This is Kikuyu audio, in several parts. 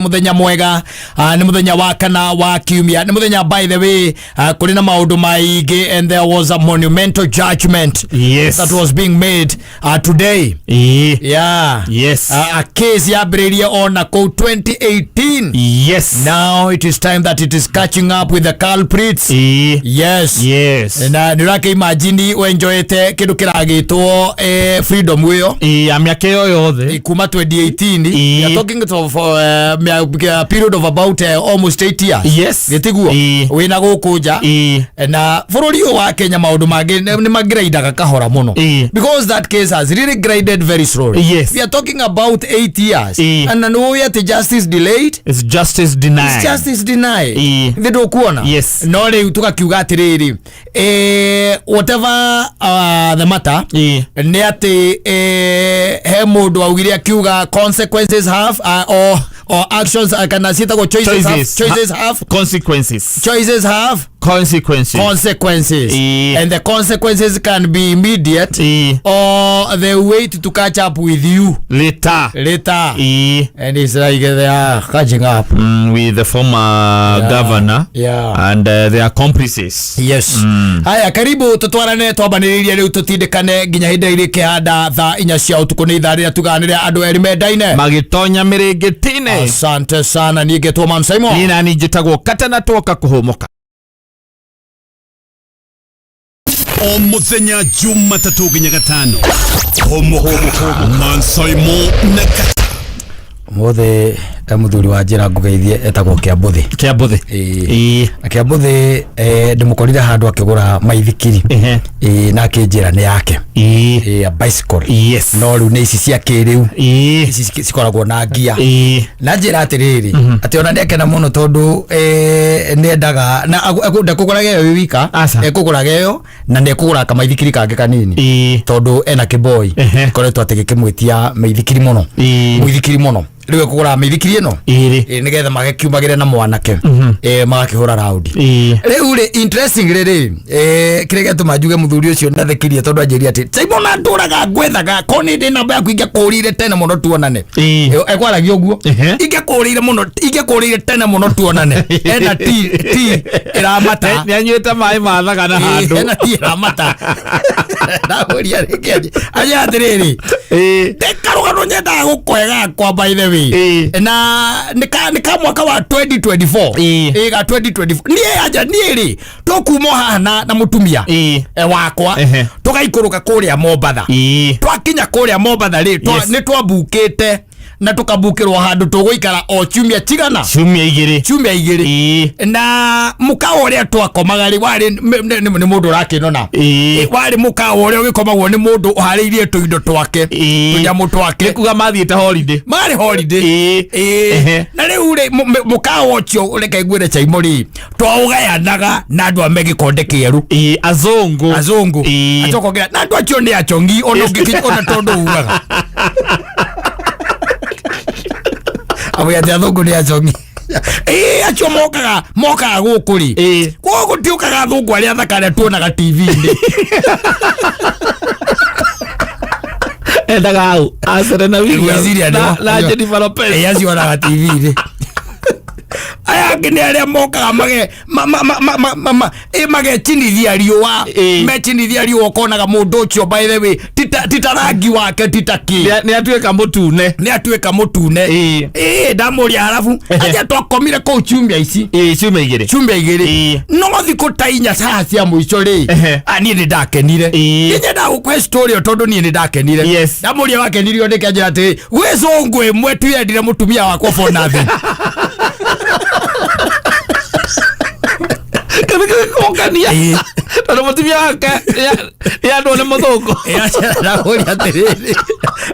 Muthenya mwega, nĩ muthenya wa kana wa kiumia, nĩ muthenya, by the way, kũrĩ na maũndũ maingĩ, and there was a monumental judgment that was being made today. Yeah. A case yambĩrĩirie ona kũu 2018. Now it is time that it is catching up with the culprits. Yes. Na nä å rakä imagine wenjoete kä ndå kä ragätwo freedom ä yo. Ya mĩaka ĩyo yothe. Kuma 2018. We are talking of a period of about almost 8 years. Gĩtiguo? Ĩĩ. Wĩna gũkũ nja. Na bũrũri ũyũ wa Kenya maũndũ mangĩ nĩ mangĩraindaga kahora mũno. Because that case has really grinded very slowly. We are talking about 8 years. And nĩ ũĩ atĩ justice delayed It's justice denied. is justice denied. Thĩ ndũkuona? Yes. No rĩu tũgakiuga atĩrĩrĩ, whatever the matter, nĩ atĩ he mũndũ augire akiuga consequences have or actions, kana ciĩtagwo choices have, Choices. choices have Consequences. Choices have Consequences. Consequences. And the consequences can be immediate or they wait to catch up with you Later. Later. And it's like they are catching up With the former governor and their accomplices. Yes. Haya, karibu tutwarane, twambanĩrĩrie rĩu, tũtindĩkane nginya hĩndĩ ĩrĩa ĩkĩhanda thaa 4 cia ũtukũ. Nĩ ithaa rĩrĩa tugaga nĩ rĩa andũ erĩ mendaine. Magĩtonya mĩrĩngĩtine. Asante sana. Niĩ ngetwo Man Simon. Niĩ nani njĩtagwo Katana twoka kũhũmũka. O muthenya Jumatatũ nginya Gatano, Man Simon na Kata. Mũthĩ mũthuri wa njĩra ngũgeithie etagwo Kĩambũthĩ. Kĩambũthĩ. Ĩĩ. Ĩĩ. Na Kĩambũthĩ, ndĩmũkorire handũ akĩgũra maithikiri. Ĩĩ, na akĩnjĩra nĩ yake. Ĩĩ, a bicycle. No rĩu nĩ ici cia kĩrĩu, ici cikoragwo na ngia. Na njĩra atĩrĩrĩ, atĩ ona nĩakena mũno tondũ nĩendaga na ndekũgũraga ĩyo ĩ wika. Aca. Ekũgũraga ĩyo na nĩekũgũra kamaithikiri kangĩ kanini tondũ ena kĩboi koretwo atĩ gĩkĩmwĩtia mĩithikiri mũno. Mũithikiri mũno. Rĩu ekũgũra mĩithikiri ĩno Ĩrĩ. Nĩgetha magĩkiumagĩre na mwanake, magakĩhũra raundi. Rĩu rĩ, interesting rĩ, kĩrĩa gĩatũma njuge mũthuri ũcio ndathekirie tondũ anjĩria atĩ Simon ndũraga ngwethaga ko nĩ ndĩ namba yaku ingĩakũrire tene mũno tuonane. Ekwaragia ũguo. Ingĩakũrire mũno, ingĩakũrire tene mũno tuonane. Ena ti ti ĩramata. Nĩ anyuĩte maĩ mathaga na handũ. Ena ti ĩramata. Ndamũria rĩngĩ anjĩra atĩrĩrĩ, nĩ karũgano nyendaga gũkũhe gakwa, by the way. Na nĩ ka mwaka wa 2024. Ĩĩ, ga 2024. Niĩ anja niĩ rĩ, tũkuma haha na mũtumia wakwa, tũgaikũrũka kũrĩa Mombatha. Twakinya kũrĩa Mombatha rĩ, nĩ twambukĩte na tũkambukĩrwo handũ tũgũikara o ciumia cigana? Ciumia 2. Ciumia 2. Na mũkawa ũrĩa twakomaga rĩ, warĩ nĩ mũndũ ũrakĩnona. Warĩ mũkawa ũrĩa ũgĩkomagwo nĩ mũndũ ũharĩirie tũindo twake, tũnyamũ twake. Nĩ kuga mathiĩte holiday. Marĩ holiday. Ĩĩ. Na rĩu rĩ, mũkawa ũcio, reke ngwĩre Chaimo rĩ, twaũgayanaga na andũ a me gĩkonde kĩerũ. Ĩĩ, azũngũ. Azũngũ. Acoka na andũ acio nĩ achongi ona ũngĩkinya ona tondũ ugaga amwe atĩ athũngũ nĩ achongi. Ĩĩ, acio mokaga gũkũ rĩ, gũkũ gũtiũkaga athũngũ arĩa athaka arĩa tuonaga TV-inĩ. Endaga au a Serena Williams Ngwĩciria na Jennifer Lopez. Ĩĩ, acio onaga TV-inĩ. Aya angĩ nĩ arĩa mokaga mage ma- ma- ma- ma- ma- ma- ma- ĩ magecinithia riũa. Mecinithia riũa, ũkonaga mũndũ ũcio, by the way, tita rangi wake tita kĩ. Nĩ atuĩka mũtune. Nĩ atuĩka mũtune. Ĩĩ, ndamũria harabu aja twakomire kũu ciumia ici. Ĩĩ, ciumia 2. Ciumia 2. No thikũ ta 4 haha cia mũico rĩ, niĩ nĩ ndakenire. Niĩ nyendaga gũkũhe story ĩyo tondũ niĩ nĩ ndakenire. Ndamũria wakenirio nĩkĩ, anjĩra atĩrĩ, gwĩ cũngũ ĩmwe tu yendire mũtumia wakwa for nothing. Kana kũngania tondũ mũtumia wake nĩ andũ nĩ mũthũngũ. Ndamũria atĩrĩrĩ,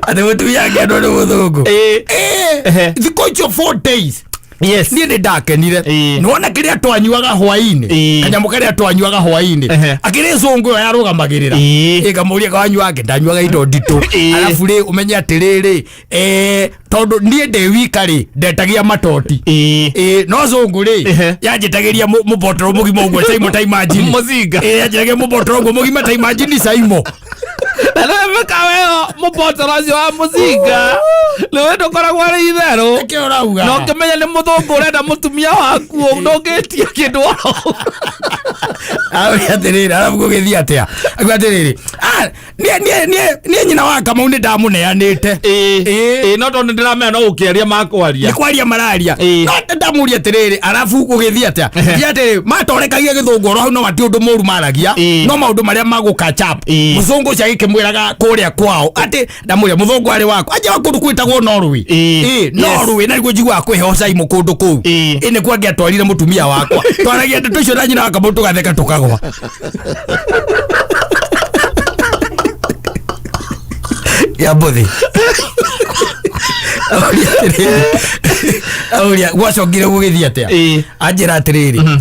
atĩ mũtumia wake andũ nĩ mũthũngũ. Thikũ icio 4 days, niĩ nĩ ndakenire. Nĩwona kĩrĩa twanyuaga hwainĩ, kanyamũ karĩa twanyuaga hwainĩ, akĩrĩ cũngũ ĩyo yarũgamagĩrĩra. Ĩkamũria kawanyuaga, ndanyuaga indo nditũ. Arabu rĩ, ũmenye atĩrĩrĩ, tondũ niĩ ndĩ wika rĩ, ndetagia matoti. Ĩĩ, no cũngũ rĩ, yanjĩtagĩria mũbotoro mũgima ũguo, Saimo, ta imagine. Mũcinga. Ĩĩ, yanjĩtagĩria mũbotoro ũguo mũgima, ta imagine, Saimo. Na Mĩkawa ĩyo mũbotoro ũcio wa mũcinga rĩu ndũkoragwo arĩ itherũ. Nĩkĩ ũrauga? Na ũkĩmenya nĩ mũthũngũ ũrenda mũtumia waku, ndũngĩtia kĩndũ oro. Auria atĩrĩrĩ, arabu gũgĩthiĩ atĩa? Auga atĩrĩrĩ, "Ah, niĩ nyina wa Kamau nĩ ndamũneanĩte." Ĩĩ, no tondũ ndĩramenya no gũkĩaria makwaria. Nĩ kwaria mararia. Ĩĩ. No ndamũria atĩrĩrĩ, arabu gũgĩthiĩ atĩa? Thiĩ atĩrĩrĩ, matorekagia gĩthũngũ oro hau, no mati ũndũ mũru maragia. Ĩĩ. No maũndũ marĩa magũ catch up. Ĩĩ. Mũthũngũ ũcio agĩkĩmwĩraga kũrĩa kwao atĩ ndamũria mũthũngũ arĩ wako anja wa kũndũ kwĩtagwo Norway. Ĩĩ. Ĩĩ, Norway, na nĩguo njiguaga kwĩheho caimu kũndũ kũu. Ĩĩ. Ĩĩ, nĩkuo angĩatwarire mũtumia wakwa. Twaragia ndeto icio na nyina wa Kamau, tũgatheka tũkagwa. Ya mbũthi. Auria atĩrĩrĩ, auria gwacokire gũgĩthiĩ atĩa? Ĩĩ. Anjĩra atĩrĩrĩ,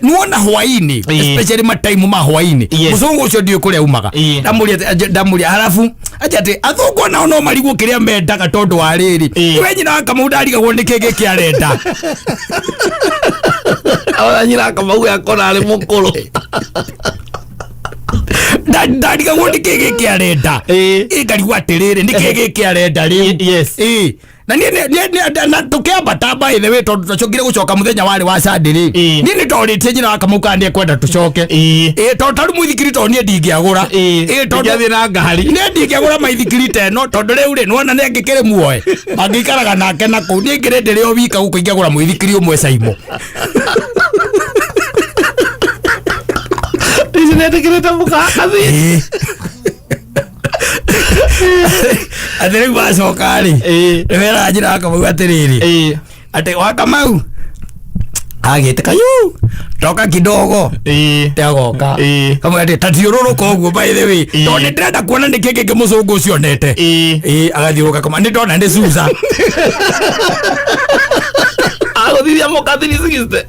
nĩwona hwainĩ, Ĩĩ. especially mataimu ma hwainĩ, Yes. mũthũngũ ũcio ndiũĩ kũrĩa umaga. Ĩĩ. Ndamũria harabu anja atĩ athũngũ onao no marigwo kĩrĩa mendaga, tondũ wa rĩrĩ, Ĩĩ. we nyina wa Kamau ndarigagwo nĩ kĩ gĩkĩ arenda. Ona nyina Kamau akona arĩ mũkũrũ. Ndarigagwo nĩ kĩ gĩkĩ arenda. Ĩĩ. Ĩ, ngarigwo atĩrĩrĩ, nĩ kĩ gĩkĩ arenda rĩu? Yes. Ĩĩ. Na niĩ na tũkĩambata by the way, tondũ twacokire gũcoka mũthenya warĩ wa Sunday rĩ, Ĩĩ. niĩ nĩ ndorĩtie nyina wa Kamau kana nĩekwenda tũcoke. Ĩĩ. Ĩĩ, tondũ tarĩu mũithikiri, tondũ niĩ ndingĩagũra. Ĩĩ. Ĩĩ, tondũ Ndingĩathiĩ na ngari. Niĩ ndingĩagũra maithikiri ta ĩno, tondũ rĩu rĩ, nĩwona nĩ angĩkĩrĩ muoe mangĩikaraga nake na kũu, niĩ ngĩrĩ ndĩrĩ o wika gũkũ, ingĩagũra mũithikiri ũmwe caimo. Ici nĩetĩkĩrĩte mũkakathi. Ĩĩ. Atĩ rĩu wacoka rĩ, Ĩĩ. nĩweraga njĩra wa Kamau atĩrĩrĩ, Ĩĩ. atĩ wa Kamau agĩtĩka yu toka kidogo. Ĩĩ. Teagoka. Ĩĩ. Kamwe atĩ tathiũrũrũka ũguo, by the way, Ĩĩ. tondũ nĩ ndĩrenda kuona nĩ kĩ kĩngĩ mũcũngũ ũcio onete. Ĩĩ. Ĩĩ, agathiũrũrũka kama nĩ ndona nĩ Susa. Agũthithia mũka 360.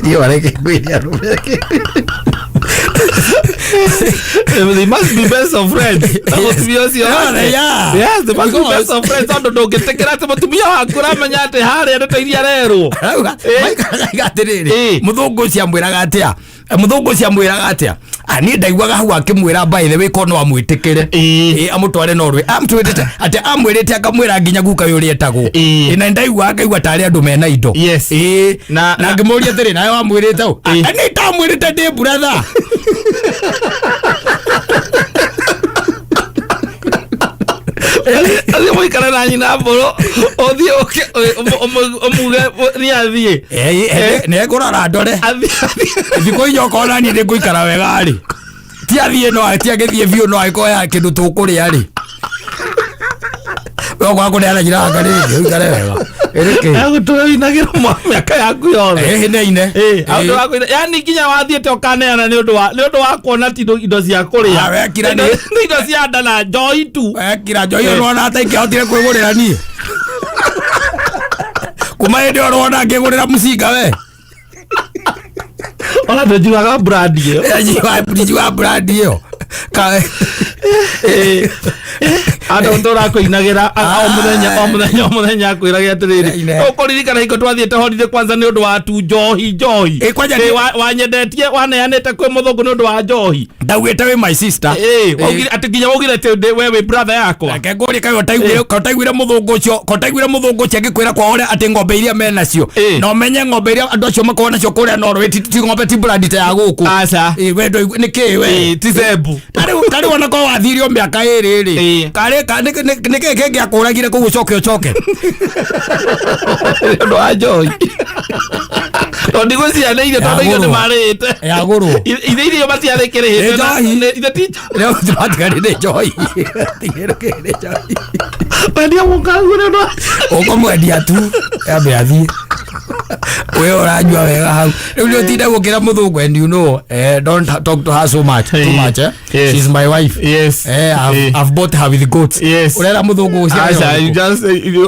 Ndiyo areke kwĩria arũme. They must be best of friends na mũtumia ũcio Yeah, wake. they are. Yes, they must be Because- best of friends, tondũ ndũngĩtĩkĩra atĩ mũtumia waku ũramenya atĩ harĩa ndeto iria arerwo. Arauga, Ĩĩ. maikaraga atĩrĩrĩ, Ĩĩ. mũthũngũ ũcio amwĩraga atĩa? Mũthũngũ ũcio amwĩraga atĩa? Ah, niĩ ndaiguaga hau akĩmwĩra, by the way, ko no amwĩtĩkĩre. Ĩĩ. Ĩĩ, amũtware Norway, amũtwĩrĩte atĩ amwĩrĩte akamwĩra nginya guka ũyũ ũrĩa etagwo. Ĩĩ. Ĩĩ, na ndaiguaga ngaigua tarĩ andũ mena indo. Yes. Ĩĩ. Na na ngĩmũria atĩrĩ, nawe wamwĩrĩte ũ? Ĩĩ. Ah, nĩ ndamwĩrĩte ndĩ brother. Athiĩ mũikare na nyina mbũrũ, ũthiĩ ũke ũmuge nĩ athiĩ. Nĩ ekũrora ndore. Athiĩ athiĩ. Thikũ inya okorwo naniĩ nĩ ngũikara wega rĩ, ti athiĩ, no ti agĩthiĩ biũ, no agĩkorwo ya kĩndũ tũkũrĩa rĩ, we ũkwaga kũneana nyina waka rĩngĩ ũikare wega ĩrĩkĩ. Egũtũra wĩinagĩrwo mĩaka yaku yothe. Ĩhĩ, nĩ ine. Ĩĩ, yani nginya wathiĩte ũkaneana nĩ ũndũ wa kuona ti indo cia kũrĩa. Ah, wekira Nĩ indo cia nda na njohi tu. Wekira njohi ĩyo, nĩwona ta ingĩahotire kwĩgũrĩra niĩ kuma hĩndĩ ĩyo nĩwona ngĩgũrĩra mũcinga we. Ona ndũnjugaga brand ĩyo. Ndijuga brand ĩyo. Andũ tũra kũinagĩra o mũthenya, o mũthenya, o mũthenya akwĩrage atĩrĩrĩ, Ine. ũkũririkana hingo twathiĩte holiday kwanza nĩ ũndũ wa tu njohi njohi? Ĩ, kwanja Ĩ, wanyendetie, waneanĩte kwĩ mũthũngũ nĩ ũndũ wa njohi. Ndaugĩte wĩ my sister. Ĩ, atĩ nginya waugire atĩ we wĩ brother yakwa. Reke ngũrie, kaĩ ũtaiguire mũthũngũ ũcio, ko ũtaiguire mũthũngũ ũcio agĩkwĩra kwa ũrĩa atĩ ng'ombe iria menacio? Ĩ. Na ũmenye ng'ombe iria andũ acio makoragwo nacio kũrĩa Norway ti ng'ombe, ti brand ta ya gũkũ. Aca. Ĩ, we nĩ kĩ we? Ĩ, ti cebu. Tarĩu ona korwo wathirio mĩaka ĩrĩ rĩ, Ĩ. karĩ nĩ kĩ kĩngĩakũragire kũu ũcoke ũcoke? Nĩ ũndũ wa njohi, tondũ ndigũcianĩire, tondũ irio nĩ Yagũrwo. marĩte. Yagũrwo. Ithe irio matiarĩkĩrĩhĩte. Nĩ njohi. Ithe ti Rĩu matigari nĩ njohi. Tigĩrĩre nĩ njohi. Wendia mũkaguo nĩ ũndũ wa Ũkũmwendia tu ambe athiĩ, we ũranyua wega hau rĩu nĩ ũtinda gũkĩra mũthũngũ, and you know, don't talk to her so much, too much, eh? Yes. She's my wife. Yes. I've bought her with goats. Yes. Ũrera mũthũngũ ũcio. Aca, you just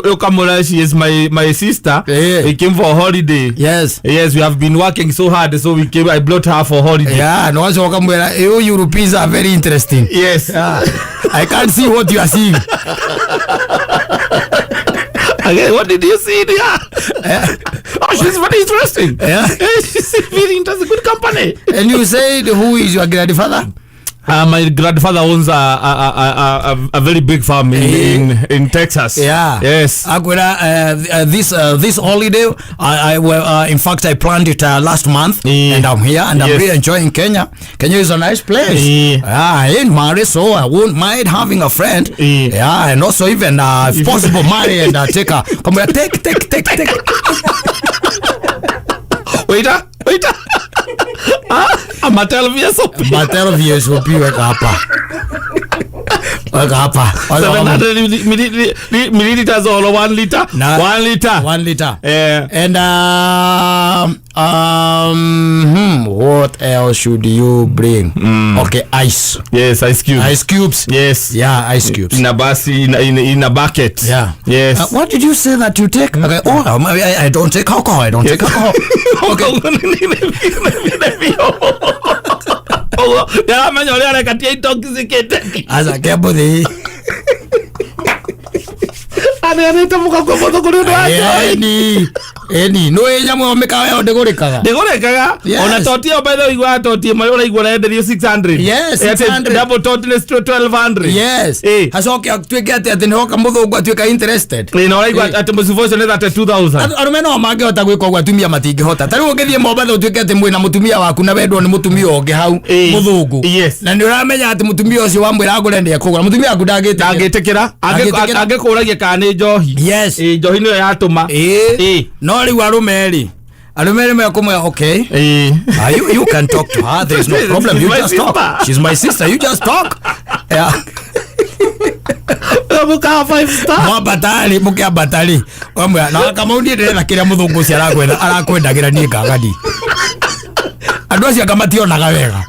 ukamwĩra she is my sister. Eh. We came for holiday. Yes. Yes, we have been working so hard, so we came, I brought her for holiday. Yeah, no wacoka mwĩra, you Europeans are very interesting. Yes. Yeah. I can't see what you are seeing. Again, what did you see there? Oh, she's very interesting. Yeah. She's very interesting. Good company. And you said, who is your grandfather? My grandfather owns a very big farm in Texas. Yeah. Yes. Akwira this holiday I well, in fact I planned it last month and I'm here and I'm really enjoying Kenya. Kenya is a nice place. Yeah, I ain't married, so I won't mind having a friend. Yeah, and also even if possible marry and take a come here, take take take take. Waiter, waiter. Amatel VSOP. Matero VSOP weka hapa. Weka hapa. 700 milliliters or 1 liter. 1 liter. 1 liter. Yeah. And what else should you bring? Okay, ice. Yes, ice cubes. Ice cubes. Yes. Yeah, ice cubes. In a in a bucket. Yeah. Yes. What did you say that you take? Okay. Oh, I don't take alcohol. I don't take alcohol. Okay. Ndiramenya ũrĩa areka ti intoxicated. Aca kĩambũthĩ. Aneanĩte mũkakua mũthũ kũrĩ ũndũ wa njohi. Eni. Eni. No ĩ nyamũ ĩyo mĩkawa ĩyo ndĩgũrĩkaga. Ndĩgũrĩkaga. Yes. Ona toti ĩyo by the way ũiguaga toti ĩmwe ũraigua ũrenderio 600. Yes, Ĩ atĩ 600. double toti nĩ 1200. Yes. Ĩ. Acoke atuĩke atĩ atĩ nĩhoka mũthũngũ atuĩka interested. Ĩ, na ũraigua atĩ mũcuba ũcio nĩ 32,000. Arũme no mangĩhota gwĩka ũguo atumia matingĩhota. Ta rĩu ũngĩthiĩ Mombatha ũtuĩke atĩ mwĩna mũtumia waku na wendwo nĩ mũtumia ũngĩ hau Ĩ. mũthũngũ. Yes. Na nĩ ũramenya atĩ mũtumia ũcio wamwĩra agũre nĩ ekũgũra. Mũtumia waku ndangĩtĩkĩra. Ndangĩtĩkĩra. Ndangĩtĩkĩra. Angĩkũragia kana nĩ njohi. Yes. Ĩ, njohi nĩyo yatũma. Ĩ. Ĩ. No rĩu arũme rĩ. Arũme rĩ mekũmwĩra okay. Ĩ. You can talk to her. There is no problem. You She's my just talk. sister. She's my sister. You just talk. Yeah. Mũkawa five star. Mwambatarĩ mũkĩambatarĩ wamwĩra na Kamau niĩ ndĩretha kĩrĩa mũthũngũ ũcio arakwetha arakwendagĩra niĩ ngagani andũ acio anga mationaga wega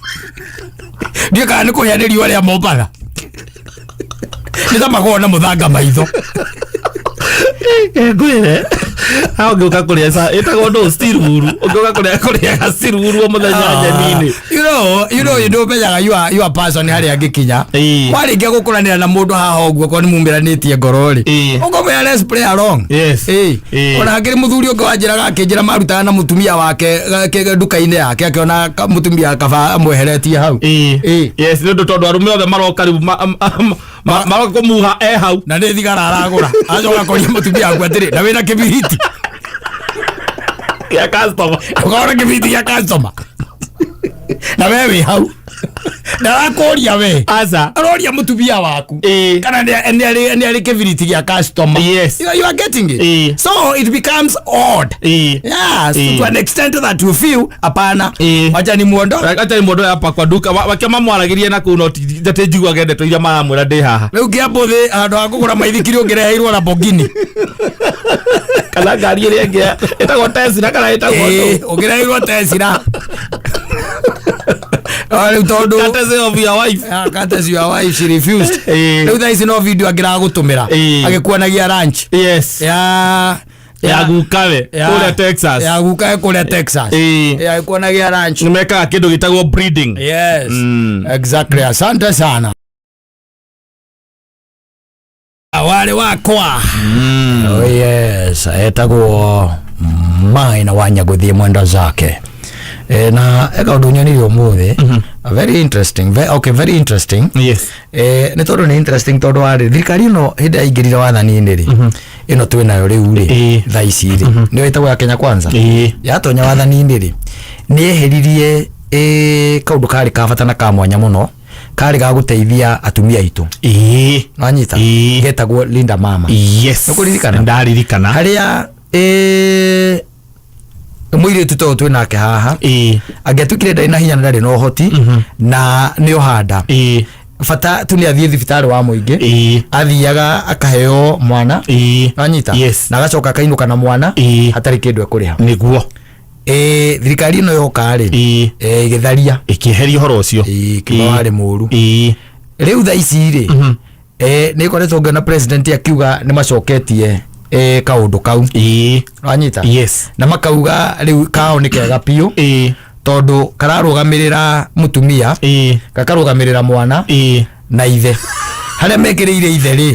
ndiĩ kana nĩ kũhĩa nĩ riũa rĩa Mombatha nĩ ta makoragwo na mũthanga maitho. Ngwĩre ha ũngĩũka kũrĩa ĩtagwo ndũ stiruru ũngĩũka kũrĩa kũrĩaga stiruru o mũthenya nyeni-inĩ. You know ũmenyaga you are person harĩa angĩkinya. Ĩĩ. Warĩkia gũkũranĩra na mũndũ haha ũguo korwo nĩ mumĩranĩtie ngoro rĩ Ĩĩ. ũkamwĩra let's play along. Yes. Ĩĩ. Ĩĩ. Ona hakĩrĩ mũthuri ũngĩ wanjĩraga akĩnjĩra marutaga na mũtumia wake nduka-inĩ yake akĩona mũtumia kaba amweheretie hau. Ĩĩ. Ĩĩ. Yes, nĩ ũndũ tondũ arũme othe maroka rĩu maroka kũmuha e hau. Na nĩ thigara aragũra acoka akoria mũtumia waku atĩrĩ na wĩna kĩbiriti gĩa customer. Ũkona kĩbiriti gĩa customer na we wĩ hau ndarakũria we Aca. aroria mũtumia waku Ĩĩ. kana nĩ arĩ kĩbiriti gĩa customer. Yes. You are getting it. Ĩĩ. So it becomes odd. Ĩĩ. Yes, Ĩĩ. to an extent that you feel hapana. Ĩĩ. Wacha ni muondo. Acha ni mũndũ hapa kwa duka wakia mamwaragĩrie na kũu no njatĩ njiguage ndeto iria maramwĩra ndĩ haha. Rĩu kĩambũthĩ handũ ha kũgũra maithikiri ũngĩreheirwo Lamborghini. Kana ngari ĩrĩa ĩngĩ ĩtagwo Tesla kana ĩtagwo Ĩĩ, ndũ. ũngĩreheirwo Tesla. Rĩu tondũ Courtesy of your wife. Yeah, courtesy your wife, she refused. Ĩĩ. Rĩu thaa ici no video angĩragũtũmĩra Ĩĩ. agĩkuonagia lunch Yes. ya Ya gukawe kũrĩa Texas. ya gukawe kũrĩa Texas. Ĩĩ. Ya agĩkuonagia lunch. Nĩ mekaga kĩndũ gĩtagwo breeding. Yes. Exactly. Asante sana. Wale wakwa. Oh yes, etagwo Maina wa Nyagũthiĩ mwenda zake. E, na eka ũndũ nyonire ũmũthĩ. Very interesting. Okay, very interesting. Yes. Nĩ tondũ nĩ interesting tondũ warĩ thirikari ĩno hĩndĩ yaingĩrire wathani-inĩ rĩ ĩno twĩ nayo rĩu rĩ Ĩĩ. thaa ici rĩ nĩyo ĩtagwo ya Kenya Kwanza Ĩĩ. yatonya wathani-inĩ rĩ nĩ yeheririe kaũndũ karĩ ka bata na ka mwanya mũno karĩ ga gũteithia atumia aitũ Ĩĩ. nwanyita Ĩĩ. getagwo Linda Mama. Yes. Nĩũkũririkana? Ndaririkana. Harĩa mũirĩtu ta ũyũ twĩ nake haha Ĩĩ. angĩatuĩkire ndarĩ na hinya na ndarĩ na ũhoti na nĩ ũhanda Ĩĩ. bata tu nĩ athiĩ thibitarĩ wa mũingĩ Ĩĩ. athiaga akaheo mwana Ĩĩ. nwanyita Yes. na agacoka akainũka na mwana Ĩĩ. hatarĩ kĩndũ ekũrĩha. Nĩguo. Thirikari ĩno yoka rĩ Ĩĩ. ĩgĩtharia Ĩkĩeheria ũhoro ũcio. Ĩĩ, kiuga Ĩĩ. warĩ mũru. Ĩĩ. Rĩu thaa ici rĩ nĩ ĩkoretwo ngĩona president akiuga nĩ macoketie kaũndũ kau. Ĩĩ. Wanyita. Yes. Na makauga rĩu kao nĩ kega biũ Ĩĩ. tondũ kararũgamĩrĩra mũtumia Ĩĩ. gakarũgamĩrĩra mwana Ĩĩ. na ithe harĩa mekĩrĩire ithe rĩ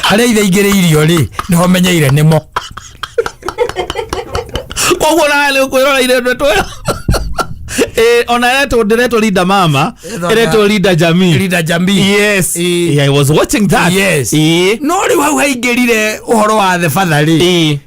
harĩa ithe aingĩrĩirio rĩ nĩho menyeire nĩmo. Koguo nawe nĩ ũkwĩroreire ndeto ĩyo. Ona ĩretwo ndĩretwo Linda Mama, Ĩthonga- ĩretwo Linda Jamii. Linda Jamii. Yes. Ĩĩ. Yeah, I was watching that. Yes. Ĩĩ. No rĩu hau haingĩrire ũhoro wa the father rĩ. Ĩĩ.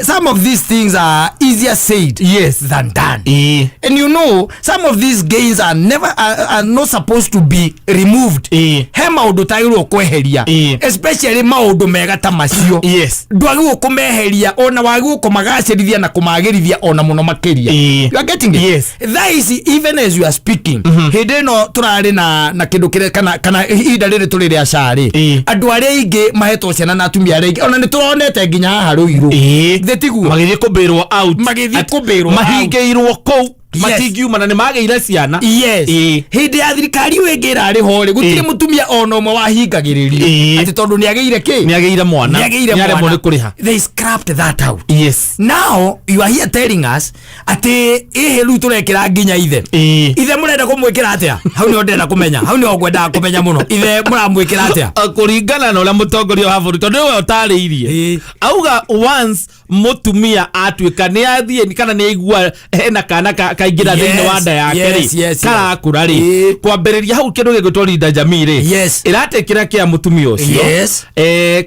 Some of these things are easier said Yes. than done. Ĩĩ. And you know, some of these gains are never are not supposed to be removed. Ĩĩ. He maũndũ tagĩrĩirwo kweheria. Ĩĩ. Especially maũndũ mega ta macio. Yes. Ndwagĩrĩirwo kũmeheria ona wagĩrĩirwo kũmagacĩrithia na kũmagĩrithia ona mũno makĩria. Ĩĩ. You are getting it? Yes. Thaa ici even as you are speaking, hĩndĩ ĩno tũrarĩ na kĩndũ kĩrĩa kana ihinda rĩrĩ tũrĩ rĩa SHA rĩ, Ĩĩ. andũ arĩa aingĩ mahetwo ciana na atumia arĩa aingĩ ona nĩ tũronete nginya haha Rũirũ. Ĩĩ. Thĩ tiguo? Magĩthiĩ kũbĩrwo out. Magĩthiĩ At- kũbĩrwo out. mahingĩirwo kũu. Yes. Matingiuma na nĩ magĩire ciana. Yes. Ĩĩ. Hĩndĩ ya thirikari ĩyo ĩngĩ ĩrarĩ ho rĩ, gũtirĩ Ĩĩ. mũtumia ona ũmwe wahingagĩrĩrio Ĩĩ. atĩ tondũ nĩ agĩire kĩ, Nĩ agĩire mwana. nĩ agĩire Nĩ aremwo mwana. nĩ kũrĩha. They scrapped that out. Yes. Now you are here telling us atĩ ĩhĩ rĩu tũrekĩra nginya ithe. Ĩĩ. Ithe mũrenda kũmwĩkĩra atĩa? Hau nĩho ndĩrenda kũmenya, hau nĩho ngwendaga kũmenya mũno, ithe mũramwĩkĩra atĩa? Kũringana na ũrĩa mũtongoria wa bũrũri tondũ nĩwe ũtarĩirie Ĩĩ. auga once mũtumia atuĩka nĩ athiĩ kana nĩ aigua hena kana kaingĩra Yes, thĩinĩ wa nda yake yes, rĩ, yes, yes. karakũra rĩ, Ĩĩ. kwambĩrĩria hau kĩndũ gĩgwĩtwo Linda Jamii rĩ, Yes. ĩratekĩra kĩa mũtumia ũcio. Yes.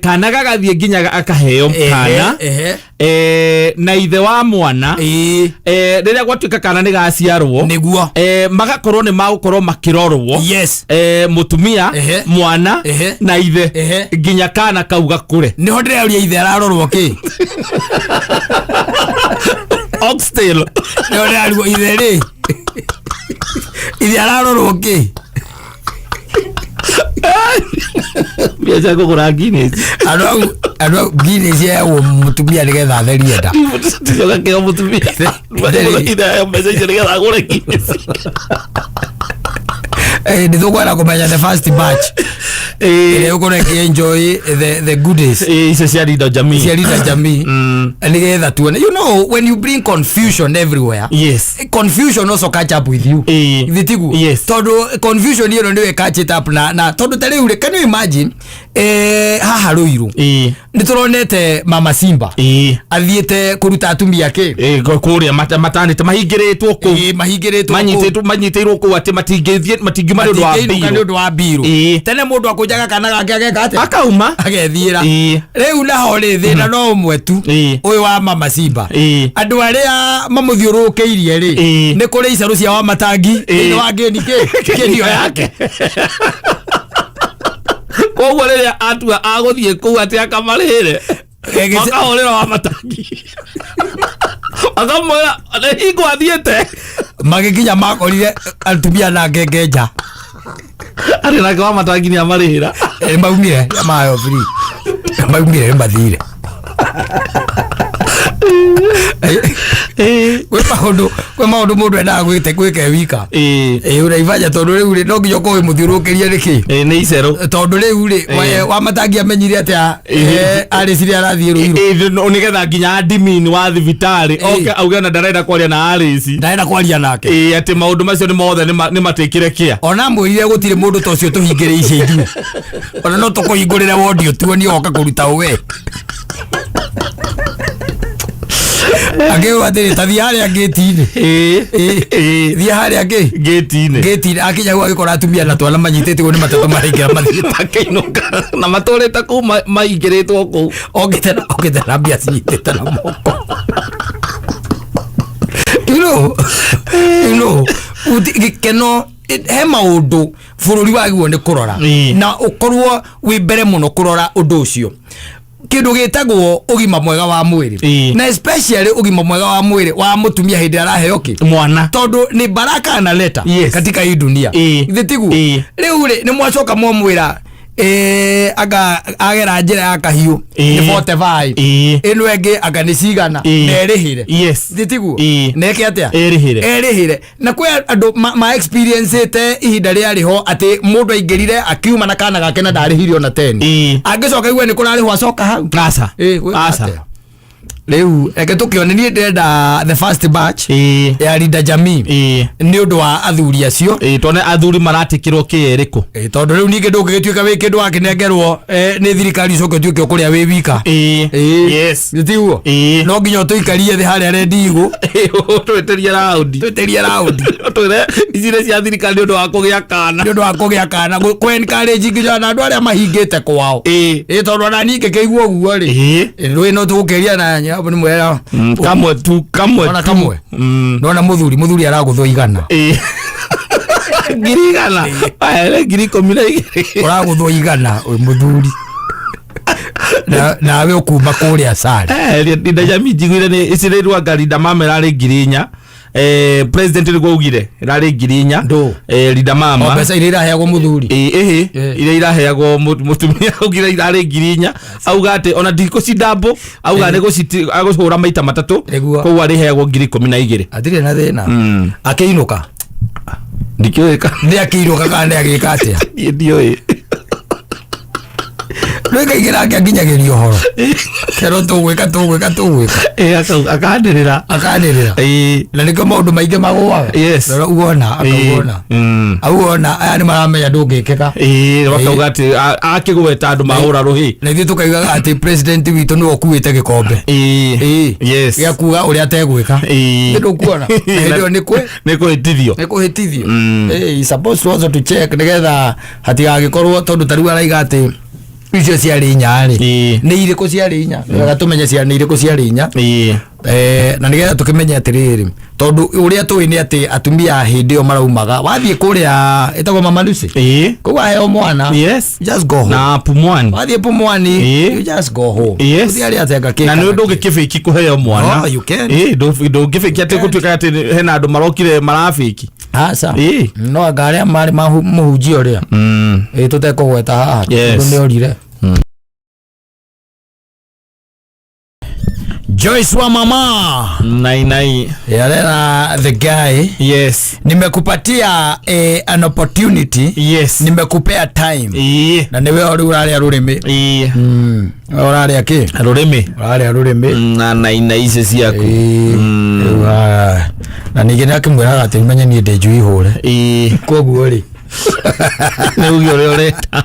Kana gagathiĩ nginya akaheo Ehe, kana ehe. na ithe wa mwana. Ĩĩ. Rĩrĩa gwatuĩka kana nĩ gaciarwo, Nĩguo. Magakorwo nĩ magũkorwo makĩrorwo. Yes. Mũtumia, Ehe. mwana Ehe. na ithe Ehe. nginya kana kau gakũre. Nĩho ndĩrauria ithe ararorwo kĩ. Oxtail. Nĩho ndĩrarigwo ithe rĩ, ithe ararorwo kĩ. Mbia cia kũgũra Guinness. Andũ au Guinness yaheagwo mũtumia nĩgetha atherie nda. Ticoka kĩo mũtumia ithe aheo mbeca icio nĩgetha agũre Guinness. Nĩ tũkwenda kũmenya the first batch ĩrĩa ũkorwo ĩkĩ-enjoy the goodies Icio cia Linda Jamii. cia Linda Jamii, nĩgetha tuone. You know, when you bring confusion everywhere, Yes. confusion also catch up with you. Ĩĩ. Githĩ tiguo? Yes. Tondũ confusion ĩno nĩyo catch it up na tondũ ta rĩu rĩ, can you imagine, haha Rũirũ Ĩĩ. nĩ tũronete Mama Simba Ĩĩ. athiĩte kũruta atumia kĩ. Kũrĩa matanĩte mahingĩrĩtwo kũu. Ĩĩ, mahingĩrĩtwo kũu. Manyitĩrwo kũu atĩ matingĩthiĩ matingiuma nĩ ũndũ wa Matingĩinũka nĩ mbirũ. ũndũ wa mbirũ. Ĩĩ. Tene mũndũ akũnjaga kana gake ageka atĩa? Akauma. Agethiĩra. Ĩĩ. Rĩu naho rĩ, thĩna no ũmwe tu, Ĩĩ. ũyũ wa Mama Simba, Ĩĩ. andũ arĩa mamũthiũrũrũkĩirie rĩ, Ĩĩ. nĩ kũrĩ icarũ cia Wamatangi Ĩĩ. thĩinĩ wa ngĩni kĩ kĩnio yake. Koguo rĩrĩa atua agũthiĩ kũu atĩ akamarĩhĩre, makahũrĩra wa matangi akamwĩra nĩ hingo athiĩte. Magĩkinya makorire atumia na ngenge nja. Arĩ nake wa matangi nĩ amarĩhĩra. Maumire mayo free, maumire nĩ mathire. Kwĩ maũndũ mũndũ endaga gwĩka e wika. Ĩĩ. Ũraibanja tondũ rĩu rĩ, no nginya ũkorwo wĩ mũthiũrũrũkĩrie nĩkĩ. Ĩĩ, nĩ icerũ. Tondũ rĩu rĩ, wa matangi amenyire atĩa arĩ ciria arathiĩ Rũirũ? Ĩĩ, nĩgetha nginya admin wa thibitarĩ oke auge ona ndarenda kwaria na Alice. Ndarenda kwaria nake. Ĩĩ, atĩ maũndũ macio nĩ mothe nĩ matĩkĩre kĩa. Ona mwĩrire gũtirĩ mũndũ ta ũcio tũhingĩrĩice ithuĩ, ona no tũkũhingũrĩre wondi ũtuonie oka kũruta ũwe akĩrwo atĩrĩ, ta thiĩ harĩa ngĩti-inĩ. Ĩĩ. Ĩĩ. Thiĩ harĩa ngĩ ngĩti-inĩ. Ngĩti-inĩ akinya hau agĩkora atumia na twana manyitĩtwo nĩ matatũ maraingĩra mathiĩte. Makĩinũka na matũrĩte kũu maingĩrĩtwo kũu. Okĩte na mbia cinyitĩte na moko. Gĩkeno he maũndũ bũrũri wagĩrĩirwo nĩ kũrora na ũkorwo wĩ mbere mũno kũrora ũndũ ũcio, kĩndũ gĩtagwo ũgima mwega wa mwĩrĩ, na especially ũgima mwega wa mwĩrĩ wa mũtumia hĩndĩ ĩrĩa araheo kĩ mwana, tondũ nĩ baraka analeta katika hii dunia. Githĩ tiguo? Ĩĩ. Rĩu rĩ, nĩ mwacoka mwamwĩra anga agera njĩra ya kahiũ nĩ 45, ĩno ĩngĩ anga nĩ cigana, na ĩrĩhĩre. Githĩ tiguo? Na ĩke atĩa? Ĩrĩhĩre. Erĩhĩre. Na kwĩ andũ ma experience ĩte ihinda rĩarĩ ho atĩ mũndũ aingĩrire akiuma na kana gake na ndarĩhire ona 10. Angĩcoka igue nĩ kũrarĩhwo acoka hau. Aca. Ĩĩ, gwĩka Aca. atĩa? Rĩu reke tũkĩone, niĩ ndĩrenda the first batch ya Linda Jamii nĩ ũndũ wa athuri acio. Ĩĩ, tuone athuri maratikirwo kĩ ĩrĩkũ. Ĩ, tondũ rĩu ningĩ ndũngĩgĩtuĩka wĩ kĩndũ wakĩnengerwo nĩ thirikari, ũcoke ũtuĩke ũkũrĩa wĩ wika. Ĩĩ. Nĩ tiguo? Ĩĩ. No nginya ũtũikarie thĩ harĩa rendi igũ. Twĩtĩrie raundi. Twĩtĩrie raundi. Twĩre ici nĩ cia thirikari nĩ ũndũ wa kũgĩa kana. Nĩ ũndũ wa kũgĩa kana, kũ encourage nginya na andũ arĩa mahingĩte kwao. Ĩ, tondũ ona niĩ ngĩkĩigua ũguo rĩ, rwĩ no tũgũkĩria na nĩ mwera. Kamwe tu, kamwe Ona tu. kamwe. Nona mũthuri aragũthwo 100. Ĩĩ. 100,000. Aya, nĩ 12,000. Ũragũthwo 100 wĩ mũthuri. Nawe ũkuma kũrĩa sare. Eh, Linda Jamii njiguire nĩ ici rĩ rwanga Linda Mama ĩrarĩ 4,000. President nĩguo augire ĩrarĩ 4,000. Ndũ? Linda O Mama. mbeca iria iraheagwo mũthuri. Ĩĩ, ĩhĩ. Iria iraheagwo mũtumia augire irarĩ 4,000. Auga atĩ ona ndikũcindambo, auga nĩ agũcihũra maita matatũ. Nĩguo. Koguo arĩheagwo 12,000. Hatirĩ na thĩna. Akĩinũka. Ndikĩũĩ kana Nĩ akĩinũka kana nĩ agĩka atĩa? Niĩ ndiũĩ. Rwĩkaingĩra ake akinyagĩria ũhoro. Kerwo tũgwĩka tũgwĩka tũgwĩka. Ĩĩ, akanĩrĩra. Akanĩrĩra. Ĩĩ. Na nĩkĩo maũndũ maingĩ magũaga. Yes. Rora uona, akauona. Auona aya nĩ maramenya ndũngĩkĩka. Ĩĩ, makauga atĩ akĩgweta andũ mahũra rũhĩ. Na ithuĩ tũkaigaga atĩ president witũ nĩwe ũkuĩte gĩkombe. Ĩĩ. Ĩĩ. Yes. Gĩa kuga ũrĩa ategwĩka. Ĩĩ. Nĩ ndũkuona. Na hĩndĩ ĩyo nĩ kwĩ Nĩ kũhĩtithio. nĩ kũhĩtithio. Ĩĩ, he's supposed to also to check nĩgetha hatigagĩkorwo tondũ ta rĩu araiga atĩ icio ciarĩ 4 rĩ. Ĩĩ. Nĩ irĩkũ ciarĩ 4? Wega tũmenye nĩ irĩkũ ciarĩ 4. Ĩĩ. Na nĩgetha tũkĩmenye atĩrĩrĩ, tondũ ũrĩa tũĩ nĩ atĩ atumia hĩndĩ ĩyo maraumaga wathiĩ kũrĩa ĩtagwo Mama Lucy. Ĩĩ. Kũu waheo mwana, Yes. just go home. Na Pumwani. Wathiĩ Pumwani, Ĩĩ. you just go home. Yes. Ũthiĩ harĩa atenga kĩ Na nĩ kana ũndũ kĩ. ũngĩkĩbĩki kũheo mwana. No, you can't. Ĩĩ, ndũngĩbĩki atĩ gũtuĩka atĩ hena andũ marokire marabĩki. Aca. Ĩĩ. No anga arĩa marĩ mũhunjia ũrĩa. Ĩĩ, tũtekũgweta haha Yes. tondũ nĩ orire. Joyce wa mama. Nai nai. Yarera the guy. Yes. Nimekupatia an opportunity. Yes. Nimekupea time. Ĩĩ. Na nĩwe rĩu ũrarĩa rũrĩmĩ. Ĩĩ. Ũrarĩa kĩ? Rũrĩmĩ. Ũrarĩa rũrĩmĩ. Na nai nai ici ciaku. Ĩĩ. Rĩu, na ningĩ nĩ akĩmwĩraga atĩ ũmenye niĩ ndĩ njui hũre. Ĩĩ. Koguo rĩ, Nĩ uge ũrĩa ũrenda.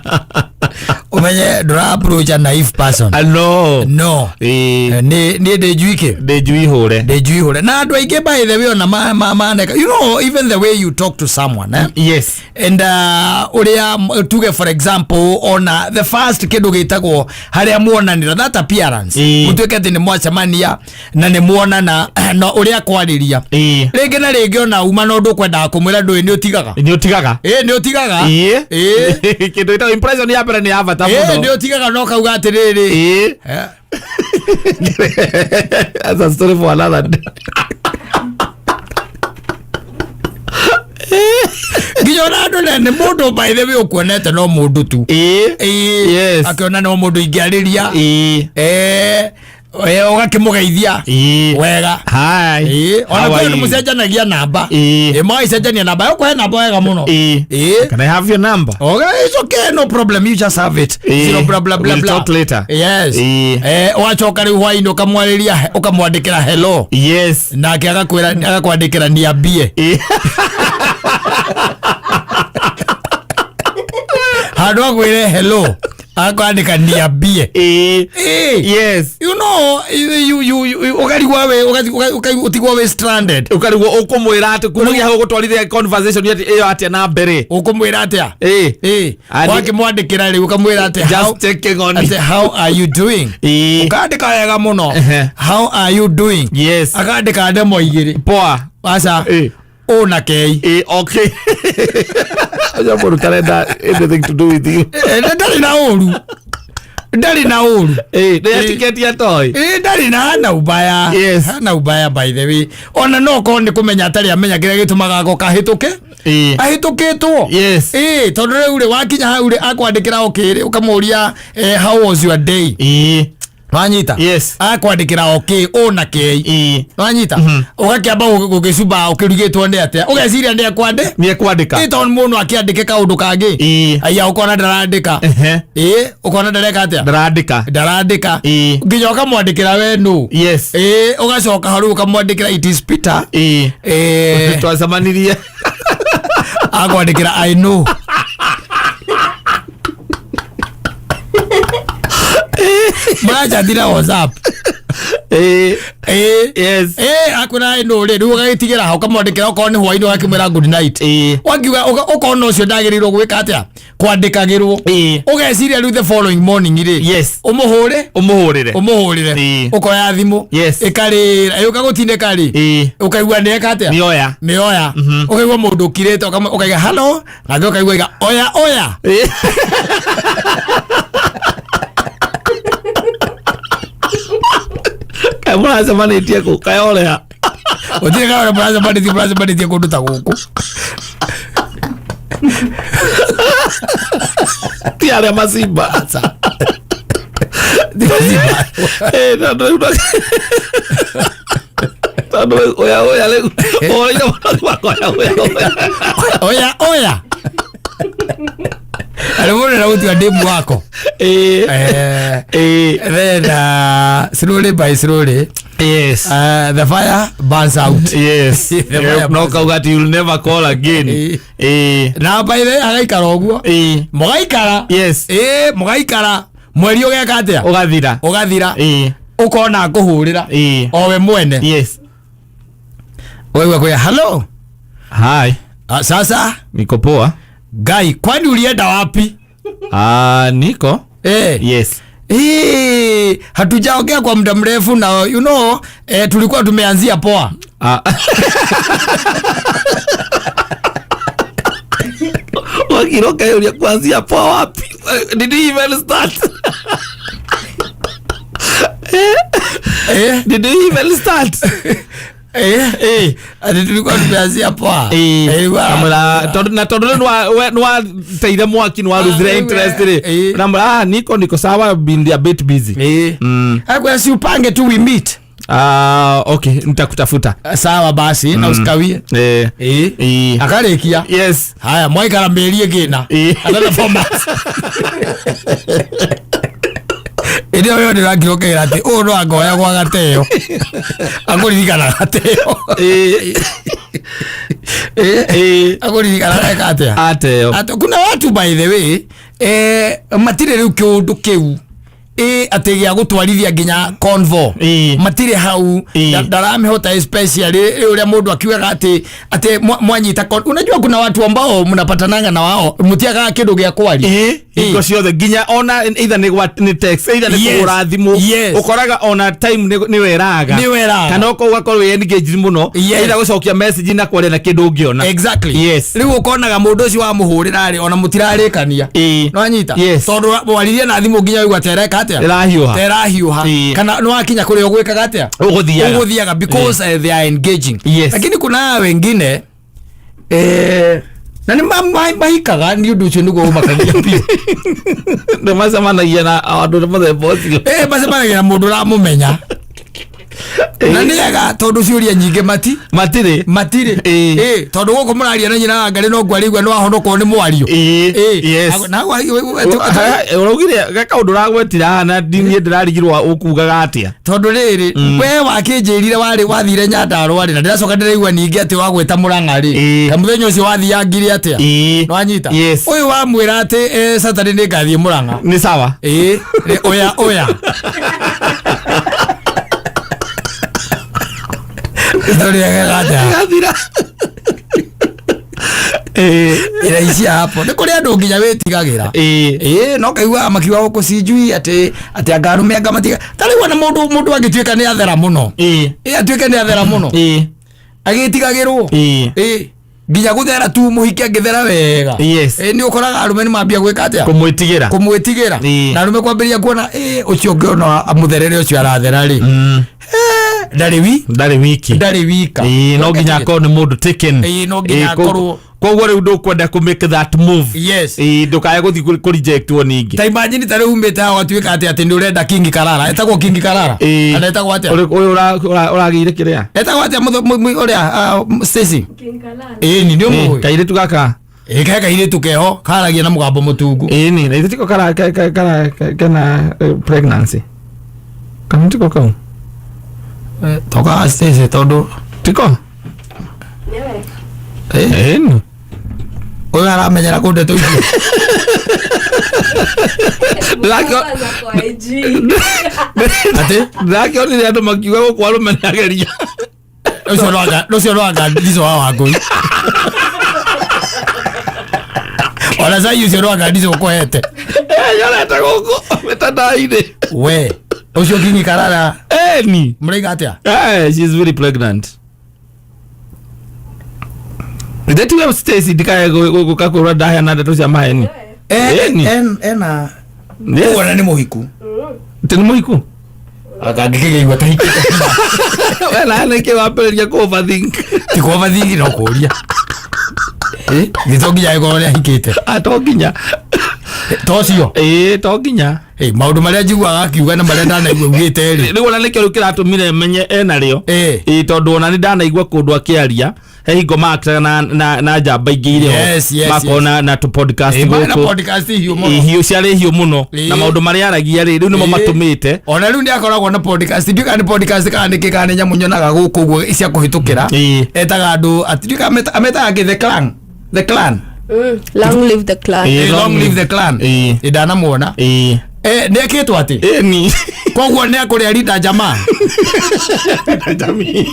Ũmenye ndũra approach a naive person. No. No. Ĩĩ. Niĩ ndĩ njui kĩ? Ndĩ njui hũre. Ndĩ njui hũre. Na andũ aingĩ, by the way, ona maneka. You know, even the way you talk to someone, eh? Yes. And ũrĩa tuge, for example, ona the first kĩndũ gĩtagwo harĩa muonanĩra, that appearance, Ĩĩ. mũtuĩke atĩ nĩ mwacemania na nĩ muonana na ũrĩa kwarĩria rĩngĩ na rĩngĩ, ona uma na ũndũ ũkwendaga kũmwĩra ndũĩ, nĩ ũtigaga. Nĩ ũtigaga. Ĩ, nĩ ũtigaga. Ĩĩ. Ĩĩ. Kĩndũ gĩtagwo impression ya mbere nĩ ya bata Ĩ, mũno. nĩ ũtigaga no kauga atĩrĩrĩ. Ĩĩ. That's a story for another day. Nginya ona andũ nĩ mũndũ, by the way, ũkuonete no mũndũ tu. Ĩĩ. Ĩĩ. Yes. Akĩona no mũndũ ingĩarĩria. Ĩĩ. Ũgakĩmũgeithia Ĩĩ. wega. Hi. Ĩĩ, ona How are kwĩ andũ you? mũcenjanagia namba. Ĩĩ. Ĩ, magĩcenjania namba, ũkũhe namba wega mũno. Ĩĩ. Ĩĩ. Can I have your number? Okay, it's okay, no problem. You just have it. Ĩĩ. Zero blah blah blah We'll blah. talk later. Yes. Ĩĩ. Wacoka rĩu hwainĩ ũkamwarĩria, ũkamwandĩkĩra hello. Yes. Nake agakwĩra, agakwandĩkĩra niambie. Ĩĩ. Handũ akwĩre hello, agakwandĩka niambie. Ĩĩ. Ĩĩ. Yes. You know, you ũkarigwo we ũtigwo wĩ stranded. Ũkarigwo ũkũmwĩra atĩ kumagia hau ũgũtwarithia conversation atĩ ĩyo atĩa na mbere. Ũkũmwĩra atĩa? Ĩĩ. Ĩĩ. Wakĩmwandĩkĩra rĩu ũkamwĩra atĩ Just checking on atĩ how are you doing? Ĩĩ. Ũkandĩka wega mũno. Ehe. How are you doing? Yes. Akandĩka ndemo igĩrĩ. Poa. Aca. Ĩĩ. Ũ na kei. Ĩĩ, okay. Ũcio mũndũ tarenda anything to do with you. Ndarĩ na ũru, ndarĩ na ũru. Ĩĩ, nĩ etiquette ya toy. Ĩ, ndarĩ na hana ubaya. Yes. Hana ubaya, by the way, ona no korwo nĩ kũmenya atarĩ amenya kĩrĩa gĩtũmaga agoka ahĩtũke. Ahĩtũkĩtwo. Ĩ, tondũ rĩu rĩ, wakinya hau rĩ, akwandĩkĩra okay rĩ, ũkamũria, how was your day? Ĩĩ. Wanyita? Yes. Akwandĩkĩra o K O na K. Ĩĩ. Wanyita? Ũgakĩamba gũgĩcumba ũkĩrugĩtwo nĩ atĩa, ũgeciria nĩ ekwandĩ Nĩ ekwandĩka. ĩ tondũ mũndũ akĩandĩke kaũndũ kangĩ. Ĩĩ. Aya, ũkona ndarandĩka. Ĩ ũkona ndareka atĩa? Ndarandĩka. Ndarandĩka. Ĩĩ. Nginya ũkamwandĩkĩra, "We nũ?" Yes. Ĩ ũgacoka hau rĩu ũkamwandĩkĩra, "It is Peter." Ĩĩ. Ĩ Twacemanirie. Akwandĩkĩra, "I know." Mũrachatira WhatsApp. Ĩĩ. Ĩ. Yes. Ĩ akwĩra, "I know" rĩ, rĩu ũgagĩtigĩra hau, ũkamwandĩkĩra okorwo nĩ hwainĩ, ũgakĩmwĩra, "Good night." Ĩĩ. Wakiuga ũkona ũcio ndagĩrĩirwo gwĩka atĩa, kwandĩkagĩrwo. Ĩĩ. Ũgeciria rĩu the following morning rĩ, Yes. ũmũhũre. Ũmũhũrĩre. Ũmũhũrĩre. Ĩĩ. Ũkoya thimũ. Yes. Ĩkarĩra ĩũka gũtindĩka rĩ, Ĩĩ. ũkaigua nĩ eka atĩa? Nĩoya. Nĩoya. Ũkaigua mũndũ ũkirĩte, ũkaiga, "Hello," nake ũkaigua iga, "Oya, oya." Ĩĩ. Kaĩ mũracemanĩtie kũ? Kaĩ orea? Gũtirĩ kaũrĩa mũracemanĩtie kũndũ ta gũkũ. Ti arĩa macimba. Aca. Ti macimba. Ĩĩ, tondũ oya oya rĩu ũhũrĩire mũno wakwa, oya oya oya. Oya oya, arĩ mũndũ na gũtua ndĩmu wako. Ĩĩ. Ĩĩ. Then slowly by slowly the fire burns out. Yes. The fire No burns. kauga ati you'll never call again. Ĩĩ. Ĩĩ. Na by the way, agaikara ũguo. Ĩĩ. Mũgaikara. Yes. Ĩĩ, mũgaikara mweri ũgeka atĩa? Ũgathira. Ũgathira. Ĩĩ. Ũkona akũhũrĩra. Ĩĩ. O we mwene. Ũkaigua kwĩa, "Hello." Hi. "Ah, sasa." Niko poa. "Ngai, kwani ulienda wapi?" Ah, niko. Eh. Yes. Eh, hatujaongea kwa muda mrefu na tulikuwa tumeanzia poa. Ah. Wakiroka ũria kuanzia poa wapi? Did you even start? Eh. Did you even start? Eh, Eh. ati tulikuwa tumeanzia poa. Eh. Eh, Na tondũ rĩu nĩwateire mwaki, nĩwaruzire Ah, interest rĩ. eh. Namwĩra, "Ah, niko sawa, been a bit busy." Eh. Akwambia, "Si upange tu we meet." Ah, okay, nitakutafuta. "Sawa basi, na usikawie." Eh. Eh. Eh. Akarĩkia. Yes. Haya, mwaikara mĩeri ĩngĩ na. Eh. Another 4 months. Ĩndĩ ĩyo ndĩrakĩrũkĩra atĩ ũyũ no angoya gwa gateo. Akũririkana gateo. Eh. Eh. Eh. Akũririkana eka atĩa? Ateo. Atĩ kuna watu, by the way, matirĩ rĩu kĩũndũ kĩu ĩ atĩ gĩa gũtwarithia nginya convo. Ĩ. Matirĩ hau. Ĩ. Ndaramĩhota, especially ũrĩa mũndũ akiugaga atĩ mwanyita unajua kuna watu ambao mnapatananga na wao mũtiagaga kĩndũ gĩa kwaria. Ĩ hingo ciothe, nginya ona either nĩ text, either nĩ kũhũra thimũ. Yes. Ũkoraga ona time nĩ weraga. Nĩ weraga. Kana ũkorwo wĩ engaged mũno, Yes. either gũcokia message na kwaria na kĩndũ ũngĩona. Exactly. Yes. Rĩu ũkonaga mũndũ ũcio wamũhũrĩra rĩ, ona mũtirarĩkania. Ĩ. Nĩwanyita? Yes. Tondũ waririe na thimũ nginya waigua tereka atĩa? Ĩrahiũha. Terahiũha. Ĩ. Kana nĩwakinya kũrĩa ũgwĩkaga atĩa? Ũgũthiaga. Ũgũthiaga, because they are engaging. Yes. Lakini kuna wengine na nĩ mahikaga nĩ ũndũ ũcio nĩguo ũmakagia biũ. Nĩ macemanagia na andũ mũthemba ũcio. Eh, macemanagia na mũndũ ũramũmenya na nĩ ega tondũ ciũria nyingĩ mati Matirĩ. Matirĩ. Ĩ. Ĩ, tondũ gũkũ mũraria na nyina wa ngarĩ no ngwarĩigua nĩ wahonokwo nĩ mwario. Ĩ. Ĩ. Yes. Ũraugire ge kaũndũ ũragwetire haha na niĩ ndĩrarigirwo ũkugaga atĩa. Tondũ rĩrĩ, we wakĩnjĩrire warĩ wathire Nyandarũa rĩ, na ndĩracoka ndĩraigua ningĩ atĩ wagwĩta Mũrang'a rĩ, Ĩ. ta mũthenya ũcio wathiangire atĩa? Ĩ. Nĩwanyita? Yes. Ũyũ wamwĩra atĩ Saturday nĩ ngathiĩ Mũrang'a. Nĩ sawa. Ĩ nĩ oya oya. Story yake atĩa? Gathira. Ĩ. Iraishia hapo. Nĩ kũrĩ andũ nginya wĩtigagĩra. Ĩ. Ĩ, no kaigua makiuga gũkũ sijui atĩ anga arũme anga matiga ta rĩu ona mũndũ angĩtuĩka nĩ athera mũno. Ĩ. Ĩ, atuĩke nĩ athera mũno, Ĩ. agĩtigagĩrwo. Ĩ. Ĩ, nginya gũthera tu, mũhiki angĩthera wega, Yes. ĩ, nĩ ũkoraga arũme nĩ mambia gwĩka atĩa? Kũmwĩtigĩra. Kũmwĩtigĩra. Ĩ. Na arũme kwambĩrĩria kuona ĩ ũcio ũngĩona amũtherere ũcio arathera rĩ, ndarĩ wi Ndarĩ wiki. Ndarĩ wika. Ĩ, no nginya akorwo nĩ mũndũ taken. Ĩ, no nginya Ĩ, akorwo. Koguo rĩu ndũkwenda kũ make that move. Yes. Ĩĩ, ndũkae gũthiĩ kũ rejectwo ningĩ. Ta imagine ta rĩu umĩte haha ũgatuĩka atĩ nĩ ũrenda King Karara. Etagwo King Karara? Ĩĩ. Kana etagwo atĩa? Ũyũ ũragĩire kĩrĩa? Etagwo atĩa ũrĩa Stacy? Ĩĩ ni nĩ ũmũĩ. Kairĩtu gaka. Ĩĩ ke kairĩtu keho karagia na mũgambo mũtungu. Ĩĩ ni na ithe tiko kara kara kena pregnancy. Kana tiko kau? Toka Stacy tondũ Tiko? Ĩĩ. Ĩĩ ni. Ũyũ aramenyera kũ ndeto icio. Atĩ? Ndĩrakĩonire andũ makiuga gũkũ arũme nĩageria. Ũcio no anga ndico wa Wangũi. Ona cai ũcio no anga ndico ũkũhete. Yorete gũkũ mĩtandao-inĩ. We ũcio King Karara. Ĩĩ ni. Mũraiga atĩa? She is very pregnant. Ndetiwe Stacy ndikae gũka kwĩrwo ndaheana ndeto cia maheni. Ĩĩ ni. Ena. Yes. Ũguo na nĩ mũhiku. Tĩ nĩ mũhiku? Akangĩkĩgeigua ta hikĩte. We nawe nĩkĩ wambĩrĩria kũ overthink? Ti kũ overthink no kũria. Githĩ to nginya agĩkorwo nĩ ahikĩte? Ah, to nginya. To ũcio? Ĩĩ, to nginya. Maũndũ marĩa njiguaga akiuga na marĩa ndanaigua augĩte rĩ. Rĩu ona nĩkĩo rĩu kĩratũmire menye ena rĩo. Ĩĩ. Ĩĩ, tondũ ona nĩ ndanaigua kũndũ akĩaria he hingo maaktaga na njamba ingĩ irĩ ho. Yes, Makorwo yes. na tũ podcast Ĩĩ, marĩ na gũkũ. podcast hiũ mũno. Hiũ ciarĩ hiũ mũno. Ĩĩ. Na maũndũ marĩa aragia rĩ, rĩu nĩmo Ĩĩ. matũmĩte. Ona rĩu nĩ akoragwo na podcast, ndiũĩ kana nĩ podcast kana nĩ kĩ kana nĩ nyamũ nyonaga gũkũ ũguo cia kũhĩtũkĩra. Ĩĩ. Etaga andũ atĩ ndiũĩ kana ametaga kĩ, The Clan. The Clan. Long live the clan. Ĩĩ, Ĩĩ, long live the clan. Ĩĩ. Ĩĩ, ndanamuona. Ĩĩ. Nĩ ekĩtwo atĩ? Ĩĩ ni. Koguo nĩ akũrĩa Linda Jamaa. Jamii.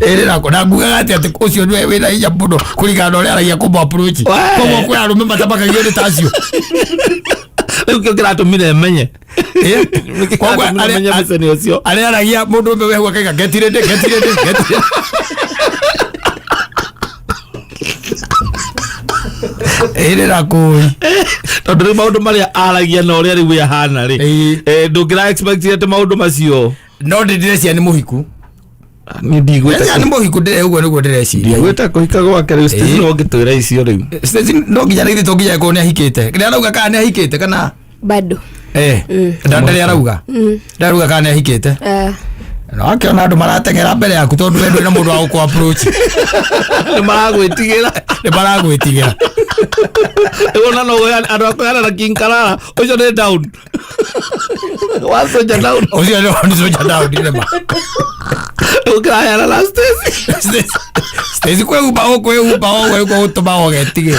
Ĩrĩ na ngugaga atĩ ũcio nĩwe wĩna hinya mũno kũringana na ũrĩa aragia kũmũ approach. Wee. Koguo kwĩ arũme matabakagio nĩ ta acio. Rĩu kĩo kĩratũmire menye. Ĩĩ. Nĩkĩo Koguo kĩratũmire menye mbica-inĩ ũcio. arĩa aragia mũndũ ũmwe wehu akaiga get ready, get ready, get ready. Ĩrĩ na kũi. Tondũ rĩu maũndũ marĩa aragia na ũrĩa rĩu ahana rĩ. Ĩĩ. Ndũngĩra expect atĩ maũndũ macio. No ndĩreciria nĩ mũhiku. Niĩ ndigwĩta Ndĩreciria nĩ mũhiku, ũguo nĩguo ndĩreciria. ndigwĩta kũhika gwake rĩu Stacy Ĩĩ. no ũngĩtwĩra icio rĩu. Stacy no nginya rĩu to nginya ĩkorwo nĩ ahikĩte. Nĩ arauga kana nĩ ahikĩte kana? Bado. Ndarĩ arauga. Ndarauga kana nĩ ahikĩte. No akĩona andũ marateng'era mbere yaku tondũ we ndũrĩ na mũndũ wa gũkũ approach. Nĩ maragwĩtigĩra. Nĩ maragwĩtigĩra. Rĩu ona no ũheane andũ a kũheana na King Karara ũcio nĩ down. Wa soldier down. Ũcio nĩ soldier down nĩ ma. Rĩu kĩraheana na Stacy. Stacy kwĩhumba o kwĩhumba o gwĩkwo gũtũma ũgetigĩra.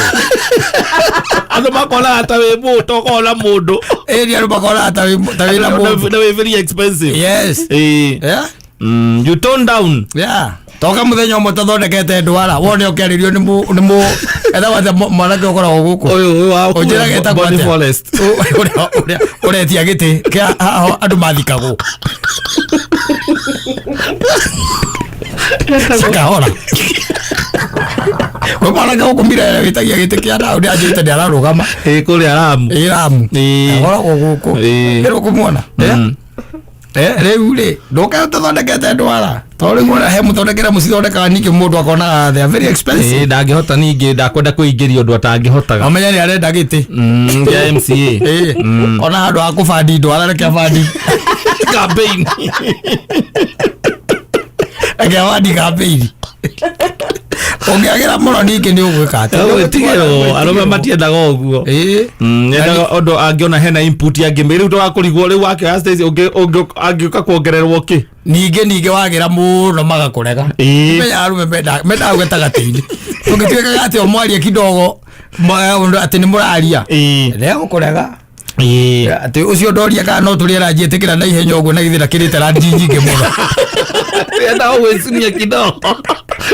Andũ makonaga ta wĩ mũto ũkona mũndũ. Ĩĩ, nĩ andũ makonaga ta wĩ na mũndũ. Na wĩ very expensive. Yes. Ĩĩ. Yeah. You tone down. Yeah. Toka mũthenya ũmwe tũthondekete ndwara wone ũkĩarĩrio nĩ mũ etagwo atĩa mwanake ũkoragwo gũkũ? Ũyũ wa Ũnjĩraga etagwo Bonny atĩa? Forest. Ũrĩa ũretia gĩtĩ kĩa haha andũ mathikagwo. Cikahora. Kwĩ mwanake gũkũ Mirere wĩtagia gĩtĩ kĩa ndaũ nĩ anjĩte nĩ ararũgama. Ĩĩ, kũrĩa Lamu. Ĩĩ, Lamu. Ĩĩ. Akoragwo gũkũ. Ĩĩ. Ĩrĩ ũkũmuona? Rĩu rĩ, ndũke ũtathondekete ndwara. Tondũ rĩu wona he mũthondekere mũcithondekaga ningĩ mũndũ akonaga they are very expensive. Ĩĩ, ndangĩhota ningĩ ndakwenda kwĩingĩria ũndũ atangĩhotaga. Amenya nĩ arenda gĩtĩ. Kĩa MCA. Ĩĩ. Ona handũ ha kũbandi ndwara reke abandi. Campaign. Reke abandi campaign. Ũngĩagĩra mũno ningĩ nĩ ũgwĩka atĩa? Gwĩtigĩrwo, arũme matiendaga ũguo. Ĩĩ. Endaga ũndũ angĩona hena input angĩ rĩu tũgakũrigwo rĩu wakĩoya Stacy angĩũka kuongererwo kĩ? Ningĩ wagĩra mũno magakũrega. Ĩĩ. Menya arũme mendaga gatagatĩ-inĩ. Ũngĩtuĩkaga atĩ o mwarie kidogo, atĩ nĩ mũraria. Ĩĩ. Nĩ egũkũrega. Ĩĩ. Atĩ ũcio ndoria kana no tũrĩe ranji ĩtĩkĩra na ihenya ũguo na githĩ ndakĩrĩte ranji nyingĩ mũno. Endaga gwĩciria kidogo.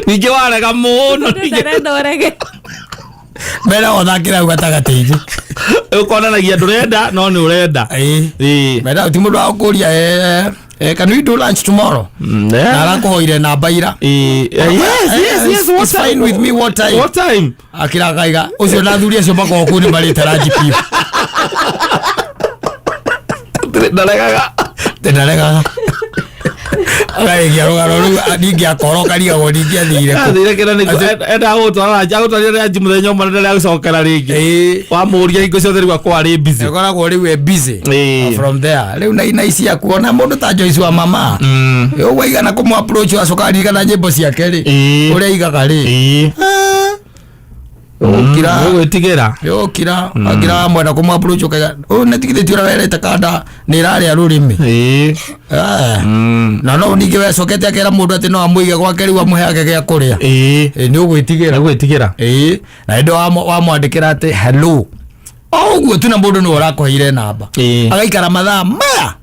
Ningĩ warega mũno ningĩ. Ndarenda ũrege. Mena ũthakĩra hau gatagatĩ-inĩ. Ũkonanagia ndũrenda no nĩ ũrenda. Ĩĩ. Ĩĩ. Mena ti mũndũ wa gũkũria, can we do lunch tomorrow? Na arakũhoire namba ira. Ĩĩ. Yes, yes, yes, what It's fine time? with me, what time? What time? Akira akaiga ũcio na athuri acio makoragwo kũu nĩ marĩte ranji biũ. Ndaregaga. Ndaregaga. Akarĩkia rũgano rũu ningĩ akorwo karigagwo ningĩ athire kũ. Athire kĩra nĩguo endaga gũtwara ranji agũtwarire ranji mũthenya ũmwe na ndarĩ agũcokera rĩngĩ. Ĩĩ. Wamũria hingo ciothe rĩu akorwo arĩ busy. Ĩkoragwo rĩu e busy. Ĩĩ. From there rĩu na ina ici akuona mũndũ ta Joyce wa mama ũguo aigana kũmũ approach acoka aririkana nyĩmbo ciake rĩ Ĩĩ. ũrĩa aigaga rĩ Ĩĩ. ũkira Ũgwĩtigĩra. ũkira akira wamwenda kũmũ approach ũkaiga ũyũ nĩtigithĩtie ũrĩa werĩte kanda nĩ ĩrarĩa rũrĩmĩ. Ĩĩ. Eh. Na no ningĩ wecokete akera mũndũ atĩ no amũige gwake rĩu amũheage gĩa kũrĩa. Ĩĩ. Ĩ, nĩ ũgwĩtigĩra. Ũgwĩtigĩra. Ĩĩ, na hĩndĩ wamwandĩkĩra atĩ hello o ũguo tu na mũndũ nĩwe ũrakũheire namba Ĩĩ. agaikara mathaa maya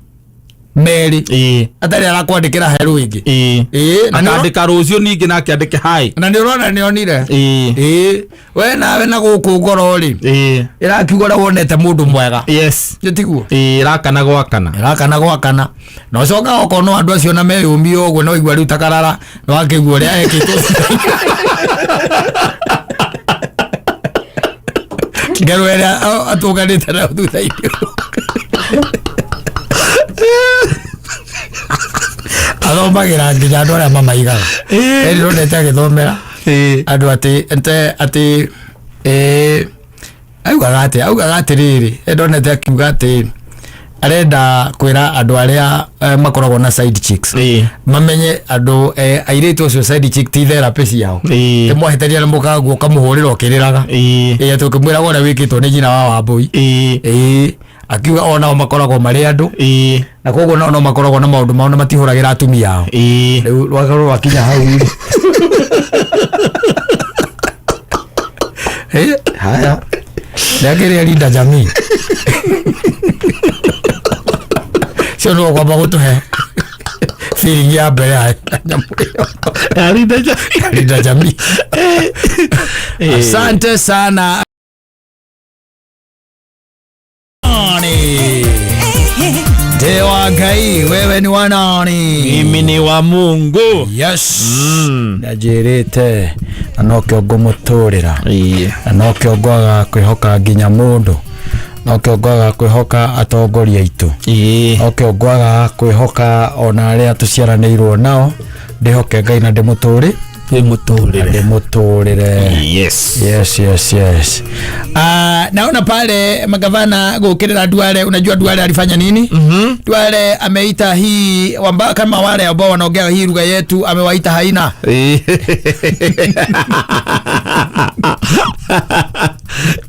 merĩ Ĩĩ. atarĩ arakwandĩkĩra hello ĩngĩ. Ĩĩ. Ĩĩ, na nĩ ũro- Akandĩka rũciũ ningĩ nake andĩke hi. na nĩ ũrona nĩ onire. Ĩĩ. Ĩĩ, we nawe na gũkũ ngoro rĩ Ĩĩ. ĩrakiuga ũrĩa wonete mũndũ mwega. Yes. Nĩ tiguo? Ĩĩ, rakana gwakana. Ĩrakana gwakana na ũcoka okorwo andũ acio na meyũmio ũguo no igua rĩu takarara no akĩigua ũrĩa ekĩtwo ngero ĩrĩa atũnganĩte nayo thutha-inĩ athomagĩra nginya andũ arĩa mamaigaga. Ĩĩ. Ĩĩ, ndĩronete agĩthomera Ĩĩ. andũ atĩ ate atĩ eh, augaga atĩ augaga atĩrĩrĩ ndonete akiuga atĩ arenda kwĩra andũ arĩa makoragwo na side chicks Ĩĩ. mamenye andũ airĩtu acio side chick ti therapy ciao. Ĩĩ. Ĩmwahĩtania na mũkaguo ũkamũhũrĩra ũkĩrĩraga. Ĩĩ. Ĩĩ, atĩ ũkĩmwĩraga ũrĩa wĩkĩtwo nĩ nyina wa Wambũi. Ĩĩ. Ĩĩ, akiuga onao makoragwo marĩ andũ Ĩĩ. na koguo nao no makoragwo na maũndũ mao na matihũragĩra atumia ao. Ĩĩ. Rĩu rwakorwo rwakinya hau rĩ. Eh, haya nĩakĩrĩa linda jamii cio nĩwe kwamba gũtũhe feeling ya mbere ya nyamũ ĩyo. Arinda jamii. Linda jamii. Ĩĩ. Asante sana. Nani? Nde wa Ngai, wewe ni wa nani? Mimi ni wa Mungu. Yes. Nĩanjĩrĩte na nokĩo ngũmũtũrĩra Ĩĩ. na nokĩo ngwaga kwĩhoka nginya mũndũ, nokĩo ngwaga kwĩhoka atongoria aitũ, Ĩĩ. nokĩo ngwaga kwĩhoka ona arĩa tũciaranĩirwo nao, ndĩhoke Ngai na ndĩmũtũrĩ Ndĩmũtũrĩre. ndĩmũtũrĩre. Yes. Yes, yes, yes. Naona pale magavana gukirira Duale. Unajua Duale alifanya nini? Duale ameita hii wamba, kama wale ambao wanaongea hii lugha yetu amewaita haina. Ĩĩ.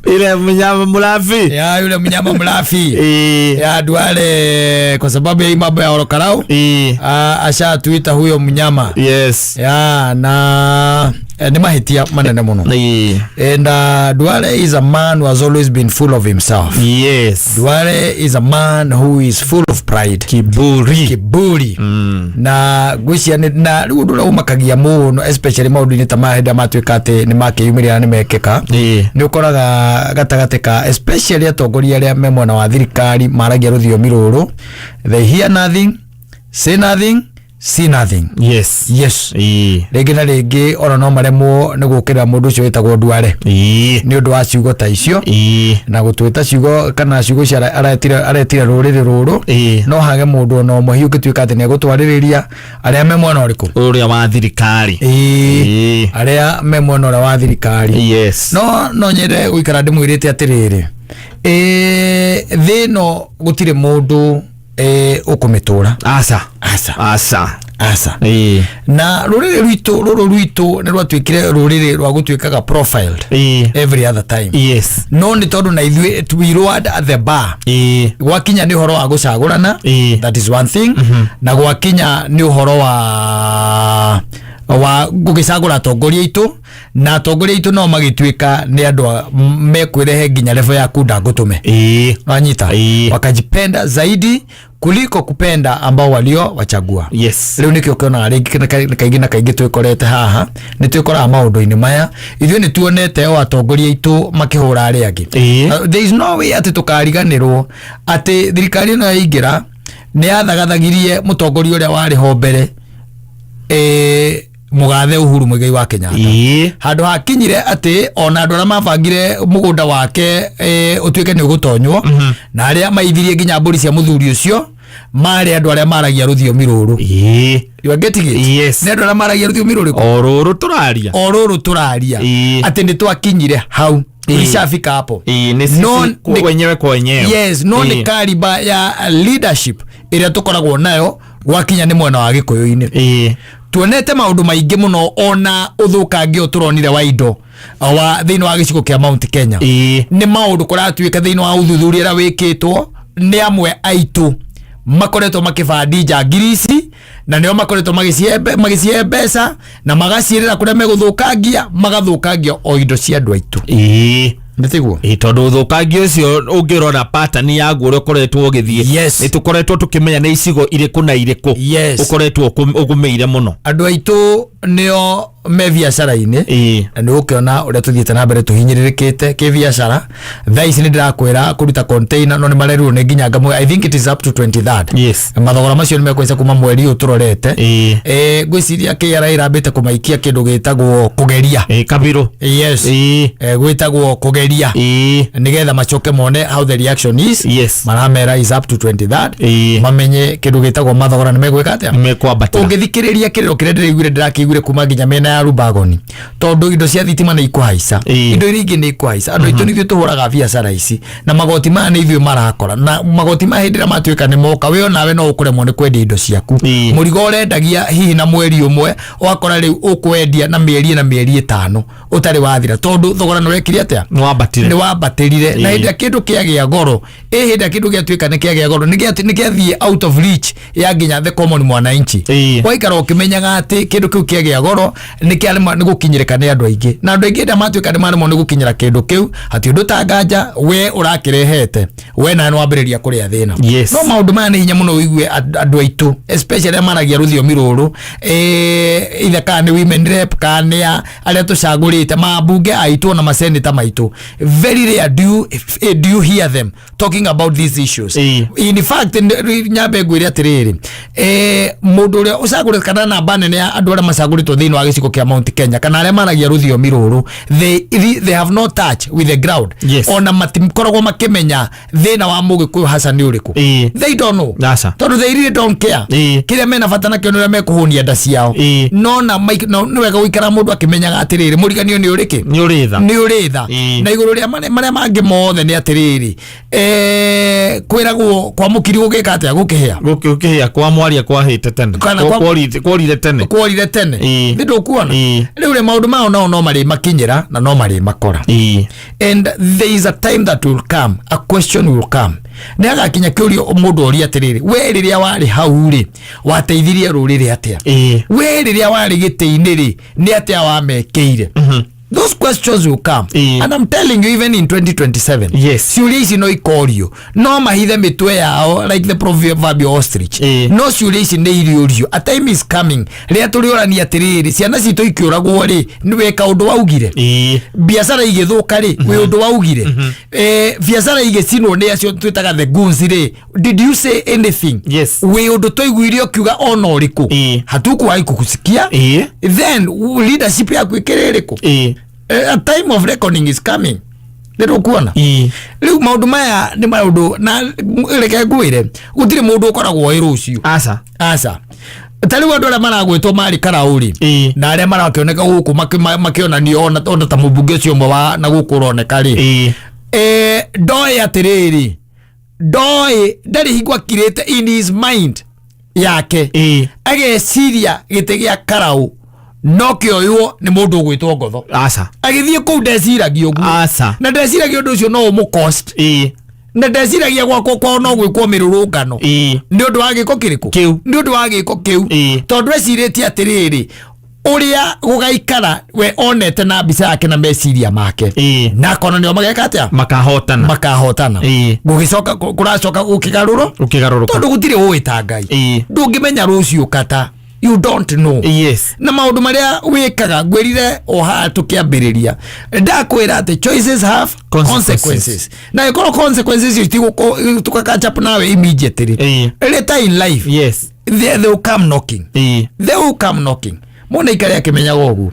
Ile mnyama mlafi. Ya yule mnyama mlafi. Ĩĩ. Ya Duale kwa sababu ya hii mambo ya Olokarau Ĩĩ. ashatuita huyo mnyama. Yes. Ya na nĩ mahĩtia manene mũno. Ĩĩ. And Duale is a man who has always been full of himself. Yes. Duale is a man who is full of pride. Kiburi. Kiburi. Na ngwĩciria na rĩu ũndũ ũrĩa ũmakagia mũno especially maũndũ-inĩ ta maya hĩndĩ ĩrĩa matuĩka atĩ nĩ makĩyumĩria na nĩ mekĩka Ĩĩ. nĩ ũkoraga gatagatĩ ka especially atongoria arĩa me mwena wa thirikari maragia rũthiomi rũrũ, they hear nothing, say nothing, see nothing. Yes. Yes. Ĩĩ. Rĩngĩ na rĩngĩ ona no maremwo nĩ gũkĩrĩra mũndũ ũcio wĩtagwo Duale Ĩĩ. nĩ ũndũ wa ciugo ta icio Ĩĩ. na gũtuĩta ciugo kana ciugo icio aretire rũrĩrĩ rũrũ. Ĩĩ. No hage mũndũ ona ũmwe hihi ũngĩtuĩka atĩ nĩegũtwarĩrĩria arĩa me mwena ũrĩkũ. Ũrĩa wa thirikari. Ĩĩ, Ĩĩ. arĩa me mwena ũrĩa wa thirikari. Yes. No nyende gũikara ndĩmwĩrĩte atĩrĩrĩ, ĩ, thĩ ĩno gũtirĩ mũndũ ũkũmĩtũra. Aca. Aca. Aca. Aca. Ĩĩ. Na rũrĩrĩ rwitũ rũrũ rwitũ nĩ rwatuĩkire rũrĩrĩ rwa gũtuĩkaga profiled Ĩĩ. every other time. Yes. No nĩ tondũ na ithuĩ we lowered the bar Ĩĩ. gwakinya nĩ ũhoro wa gũcagũrana. Ĩĩ. That is one thing. Na gwakinya nĩ ũhoro wa gũgĩcagũra atongoria aitũ na atongoria aitũ no magĩtuĩka nĩ andũ mekwĩrehe nginya level ya kunda ngũtũme. Ĩĩ. Wanyita? Ĩĩ. Wakajipenda zaidi kuliko kupenda ambao walio wachagua. Yes. Rĩu nĩkĩo ũkĩonaga rĩngĩ kaingĩ na kaingĩ twĩkorete haha nĩ twĩkoraga maũndũ-inĩ maya ithuĩ nĩ tuonete o atongoria aitũ makĩhũra arĩa angĩ. Ĩĩ. There is no way atĩ tũkariganĩrwo atĩ thirikari ĩno yaingĩra nĩ yathagathagirie mũtongoria ũrĩa warĩ ho mbere, mũgathe Uhuru Muigai wa Kenyatta. Ĩĩ. Handũ hakinyire atĩ ona andũ arĩa mabangire mũgũnda wake, ũtuĩke nĩ ũgũtonywo na arĩa maithirie nginya mbũri cia mũthuri ũcio. Marĩ andũ arĩa maragia rũthiomi rũrũ. You are getting it? Yes. Nĩ andũ arĩa maragia rũthiomi rũrĩkũ? O rũrũ tũraria. O rũrũ tũraria. Atĩ nĩ twakinyire hau. Tulishafika hapo. Nĩ No, sisi wenyewe kwa wenyewe. Yes, no nĩ caliber ya leadership ĩrĩa tũkoragwo nayo gwakinya nĩ mwena wa gĩkũyũ-inĩ. Tuonete maũndũ maingĩ mũno, ona ũthũkangia ũyũ tũronire wa indo wa thĩinĩ wa gĩcigo kĩa Mount Kenya. Nĩ maũndũ kũratuĩka thĩinĩ wa ũthuthuria ũrĩa wĩkĩtwo nĩ amwe aitũ makoretwo makĩbandi njangiri ici, na nĩo makoretwo magĩcihe mbeca na magaciĩrĩra kũrĩa megũthũkangia, magathũkangia o indo cia andũ aitũ. Nĩ tiguo? Ĩĩ, tondũ ũthũkangia ũcio ũngĩrora pattern yaguo ũrĩa ũkoretwo ũgĩthiĩ, nĩ tũkoretwo tũkĩmenya nĩ icigo irĩkũ na irĩkũ ũkoretwo ũgũmĩire mũno. Andũ aitũ nĩo me biacara-inĩ. Na nĩ ũkĩona ũrĩa tũthiĩte na mbere tũhinyĩrĩrĩkĩte kĩbiacara. Thaa ici nĩ ndĩrakwĩra kũruta container no nĩ marerirwo nĩ nginya ngamwe, I think it is up to 23rd. Mathogora macio nĩ mekũhaica kuma mweri ũyũ tũrorete. Ngwĩciria KRA ĩrambĩte kũmaikia kĩndũ gĩtagwo kũgeria. Kabirũ. Yes. Gwĩtagwo kũgeria nĩgetha macoke mone how the reaction is. Maramera is up to 23rd. Mamenye kĩndũ gĩtagwo mathogora nĩ megwĩka atĩa. Nĩ mekwambatĩra. Ũngĩthikĩrĩria kĩrĩro kĩrĩa ndĩraiguire, ndĩrakĩiguire kuma nginya mĩena ya Rubagoni, tondũ indo cia thitima nĩ ikũhaica, indo iria ingĩ nĩ ikũhaica. Andũ aitũ nĩ ithuĩ tũhũraga biacara ici, na magoti maya nĩ ithuĩ marakora, na magoti maya hĩndĩ ĩrĩa matuĩka nĩ moka, we onawe no ũkũremwo nĩ kwendia indo ciaku. Mũrigo ũrendagia hihi na mweri ũmwe, ũgakora rĩu ũkwendia na mĩeri na mĩeri 5 ũtarĩ wathira, tondũ thogora nĩ wekire atĩa? Nĩ wambatire. Nĩ wambatĩrire. Na hĩndĩ ĩrĩa kĩndũ kĩagĩa goro, ĩ hĩndĩ ĩrĩa kĩndũ gĩatuĩka nĩ kĩagĩa goro, nĩ gĩathiĩ out of reach ya nginya the common mwananchi. Waikara ũkĩmenyaga atĩ kĩndũ kĩu kĩagĩa goro nĩ kĩaremwo nĩ gũkinyĩrĩka nĩ andũ aingĩ, na andũ aingĩ hĩndĩ ĩrĩa matuĩka nĩ maremwo nĩ gũkinyĩra kĩndũ kĩu, hatirĩ ũndũ tanganja we ũrakĩrehete, we nawe nĩ wambĩrĩria kũrĩa thĩna. No maũndũ maya nĩ hinya mũno ũigue andũ aitũ, especially arĩa maragia rũthiomi rũrũ, either kana nĩ women rep kana nĩ arĩa tũcagũrĩte mambunge aitũ na maseneta maitũ, very rare do you hear them talking about these issues. In fact, nyambe ngwĩre atĩrĩrĩ, mũndũ ũrĩa ũcagũrĩte kana namba nene ya andũ arĩa macagũrĩtwo thĩinĩ wa gĩcigo kĩa Mount Kenya kana arĩa maragia rũthiomi rũrũ, they have no touch with the ground. Ona matikoragwo makĩmenya thĩna wa mũgĩkũyũ haca nĩ ũrĩkũ. They don't know. Aca. Tondũ they really don't care. Kĩrĩa mena bata nakĩo nĩ ũrĩa mekũhũnia nda ciao. No na nĩ wega gũikara mũndũ akĩmenyaga atĩrĩrĩ, mũriganio nĩ ũrĩkĩ? Nĩ ũrĩ tha. Nĩ ũrĩ tha. Na igũrũ rĩa marĩa mangĩ mothe nĩ atĩrĩrĩ, kwĩragwo kwa mũkiri gũgĩka atĩa? Gũkĩhĩa. Gũkĩhĩa kwa mwaria kwahĩte tene. Kana Kworire tene. Kworire tene. Nĩ ndũkuona? Rĩu rĩ, maũndũ mao nao no marĩ makinyĩra na no marĩ makora. And there is a time that will come, a question will come. Nĩ agakinya kĩũrio mũndũ oria atĩrĩrĩ, we rĩrĩa warĩ hau rĩ, wateithirie rũrĩrĩ atĩa? We rĩrĩa warĩ gĩtĩ-inĩ rĩ, nĩ atĩa wamekĩire? Those questions will come. And I'm telling you, even in 2027, ciũria ici no ikorio, no mahithe mĩtwe yao like the proverbial ostrich. No ciũria ici nĩ iriũrio. A time is coming rĩrĩa tũrĩũrania atĩrĩrĩ, ciana citũ ikĩũragwo rĩ, nĩ weka ũndũ waugire? Biacara igĩthũka rĩ, wĩ ũndũ waugire? Biacara igĩcinwo nĩ acio twĩtaga the goons rĩ, did you say anything? Wĩ ũndũ twaiguire ũkiuga ona ũrĩkũ? Hatukuwahi kukusikia. Then leadership yaku ĩkĩrĩ ĩrĩkũ? A time of reckoning is coming. Nĩ ndũkuona? Rĩu maũndũ maya nĩ maũndũ, na reke ngwĩre, gũtirĩ mũndũ ũkoragwo ĩ rũciũ. Aca. Aca. Ta rĩu andũ arĩa maragwĩtwo marĩ karaũ-rĩ, na arĩa marakĩoneka gũkũ makĩonanio ona ta mũmbunge ũcio ũmwe wa na gũkũ ũroneka rĩ, ndoĩ atĩrĩrĩ, ndoĩ ndarĩ hingo akirĩte in his mind yake ageciria gĩtĩ gĩa karaũ no kĩoywo nĩ mũndũ ũgwĩtwo Ngotho. Aca. Agĩthiĩ kũu ndeciragia ũguo. Aca. Na ndeciragia ũndũ ũcio no ũmũcost. Na ndeciragia gwakwa kwao no gwĩkwo mĩrũrũngano. Nĩ ũndũ wa gĩko kĩrĩkũ? Kĩu. Nĩ ũndũ wa gĩko kĩu. Tondũ ecirĩtie atĩrĩrĩ, ũrĩa gũgaikara we onete na mbica yake na meciria make. Na akona nĩo mageka atĩa? Makahotana. Makahotana. Gũgĩcoka kũracoka gũkĩgarũrwo. Gũkĩgarũrũka. Tondũ gũtirĩ ũĩ ta Ngai. Ndũngĩmenya rũciũ kata. You don't know. Na maũndũ marĩa wĩkaga, ngwĩrire o haha tũkĩambĩrĩria, ndakwĩra atĩ choices have Consequences. consequences. Na ĩkorwo consequences icio itigũka catch up nawe immediately. Later in life, they will come knocking. They will come knocking. Mũndũ aikare akĩmenyaga ũguo,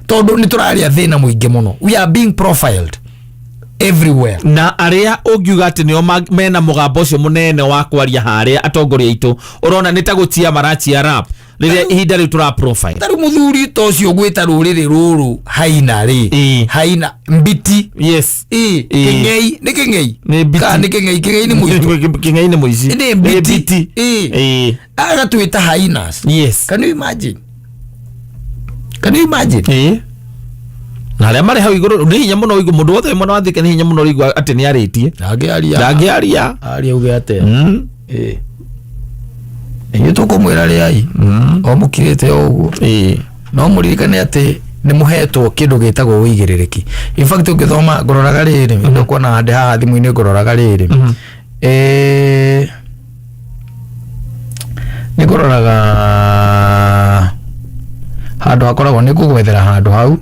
tondũ nĩ tũrarĩa thĩna mũingĩ mũno. We are being profiled. Everywhere. Na arĩa ũngiuga atĩ nĩo mena mũgambo ũcio mũnene wa kwaria harĩa atongoria aitũ, ũrona nĩ ta gũtia marachia rap rĩrĩa ihinda rĩu tũra profile. Tarĩu mũthuri ta ũcio gwĩta rũrĩrĩ rũrũ haina rĩ, haina mbiti. Ĩ, kĩng'ei nĩ kĩng'ei. Nĩ mbiti. Kana nĩ kĩng'ei? Kĩng'ei nĩ mũitũ. Kĩng'ei nĩ mũici. Nĩ mbiti. Ĩ. Agatwĩta hyenas. Can you imagine? Can you imagine? Ĩ. Na arĩa marĩ hau igũrũ nĩ hinya mũno ũigua mũndũ wothe wĩ mwena wa Thika, nĩ hinya mũno ũigua atĩ nĩ arĩtie. Ndangĩaria. Ndangĩaria. Aria uge atĩa? Ĩ, inyuĩ tũkũmwĩra rĩai o mũkirĩte o ũguo. No mũririkane atĩ nĩ mũhetwo kĩndũ gĩtagwo ũigĩrĩrĩki. In fact, ũngĩthoma ngũroraga rĩrĩ, ndũkuona handĩ haha thimũ-inĩ, ngũroraga rĩrĩ, nĩ ngũroraga handũ hakoragwo, nĩ ngũgwethera handũ hau.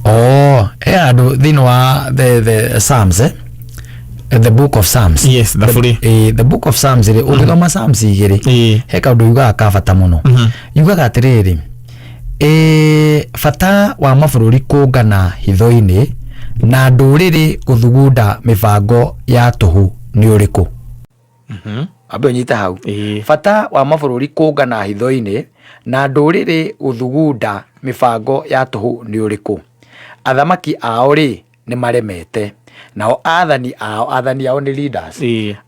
Oh, he handũ thĩinĩ wa the Psalms, eh? The Book of Psalms. Yes, thaburi. The Book of Psalms rĩ, ũngĩthoma Psalms 2, he kaũndũ yugaga ka bata mũno. Yugaga atĩrĩrĩ, bata wa mabũrũri kũngana hitho-inĩ na ndũrĩrĩ gũthugunda mĩbango ya tũhũ nĩ ũrĩkũ? Ambe ũnyite hau. Bata wa mabũrũri kũngana hitho-inĩ na ndũrĩrĩ gũthugunda mĩbango ya tũhũ nĩ ũrĩkũ? Athamaki ao rĩ, nĩ maremete, nao athani ao, athani ao nĩ leaders,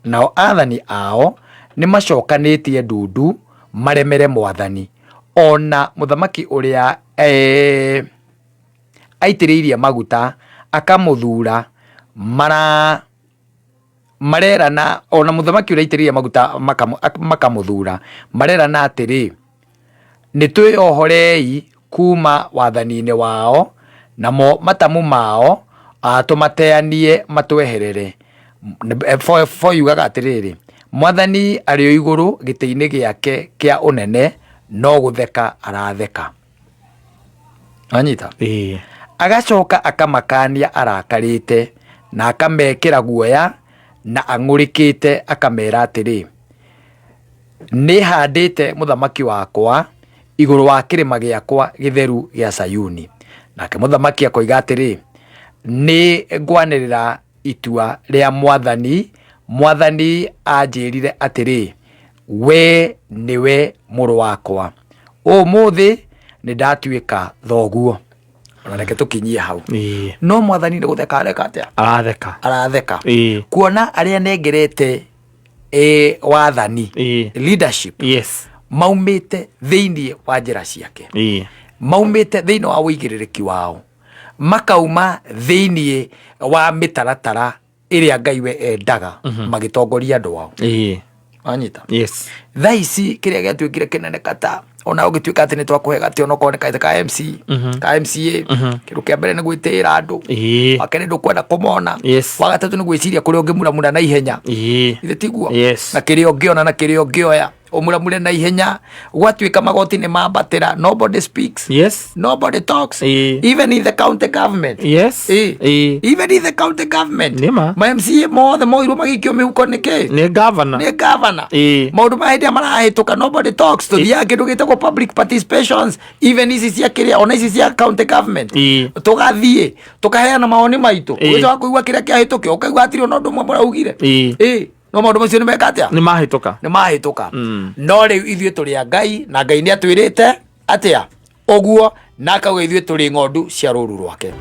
nao athani ao nĩ macokanĩtie ndundu maremere mwathani ona mũthamaki ũrĩa aitĩrĩirie maguta akamũthura. Marerana ona mũthamaki ũrĩa aitĩrĩirie maguta makamũthura, marerana atĩrĩ, nĩ twĩyohorei kuma wathani-inĩ wao, namo matamu mao tũmateanie matweherere. Fo yugaga atĩrĩrĩ, mwathani arĩ o igũrũ gĩtĩ-inĩ gĩake kĩa ũnene, no gũtheka aratheka. Wanyita? Agacoka akamakania arakarĩte na akamekĩra guoya na ang'ũrĩkĩte, akamera atĩrĩ, nĩ handĩte mũthamaki wakwa igũrũ wa kĩrĩma gĩakwa gĩtheru gĩa Sayuni. Nake mũthamaki akoiga atĩrĩ, nĩ ngwanĩrĩra itua rĩa mwathani. Mwathani anjĩrire atĩrĩ, we nĩwe mũrũ wakwa, ũmũthĩ nĩ ndatuĩka thoguo. Ona reke tũkinyie hau. No mwathani nĩ gũtheka areka atĩa? Aratheka. Aratheka kuona arĩa nengerete wathani, leadership, maumĩte thĩinĩ wa njĩra ciake, maumĩte thĩinĩ wa ũigĩrĩrĩki wao, makauma thĩinĩ wa mĩtaratara ĩrĩa Ngai we endaga magĩtongoria andũ ao. Wanyita? Yes. Thaa ici kĩrĩa gĩatuĩkire kĩnene kata ona ũgĩtuĩka atĩ nĩ twakũhe gatĩ onokorwo nĩ gatĩ ka MC, ka MCA, kĩndũ kĩa mbere nĩ gwĩtĩĩra andũ, wa kerĩ ndũkwenda kũmona, wa gatatũ nĩ gwĩciria kũrĩa ũngĩmuramura na ihenya. Ithe tiguo? Yes. Na kĩrĩa ũngĩona na kĩrĩa ũngĩoya ũmuramure na ihenya. Gwatuĩka magoti nĩ mambatĩra, nobody speaks, nobody talks, even in the county government. Even in the county government. Nĩma. Ma MCA mothe moirwo magĩikio mĩhuko nĩkĩ? Nĩ governor. Nĩ governor. Maũndũ ma hĩndĩ ĩrĩa marahĩtũka, nobody talks. Tũthiaga kĩndũ gĩtagwo public participations, even ici cia kĩrĩa, ona ici cia county government, tũgathiĩ tũkaheana mawoni maitũ. Ũgĩcoka kũigua kĩrĩa kĩahĩtũkio, ũkaigua hatirĩ ona ũndũ ũmwe mũraugire. Ĩ, no maũndũ macio nĩ meka atĩa? Nĩ mahĩtũka. Nĩ mahĩtũka. No rĩu ithuĩ tũrĩ a Ngai, na Ngai nĩ atwĩrĩte atĩa ũguo, na akauga ithuĩ tũrĩ ng'ondu cia rũru rwake.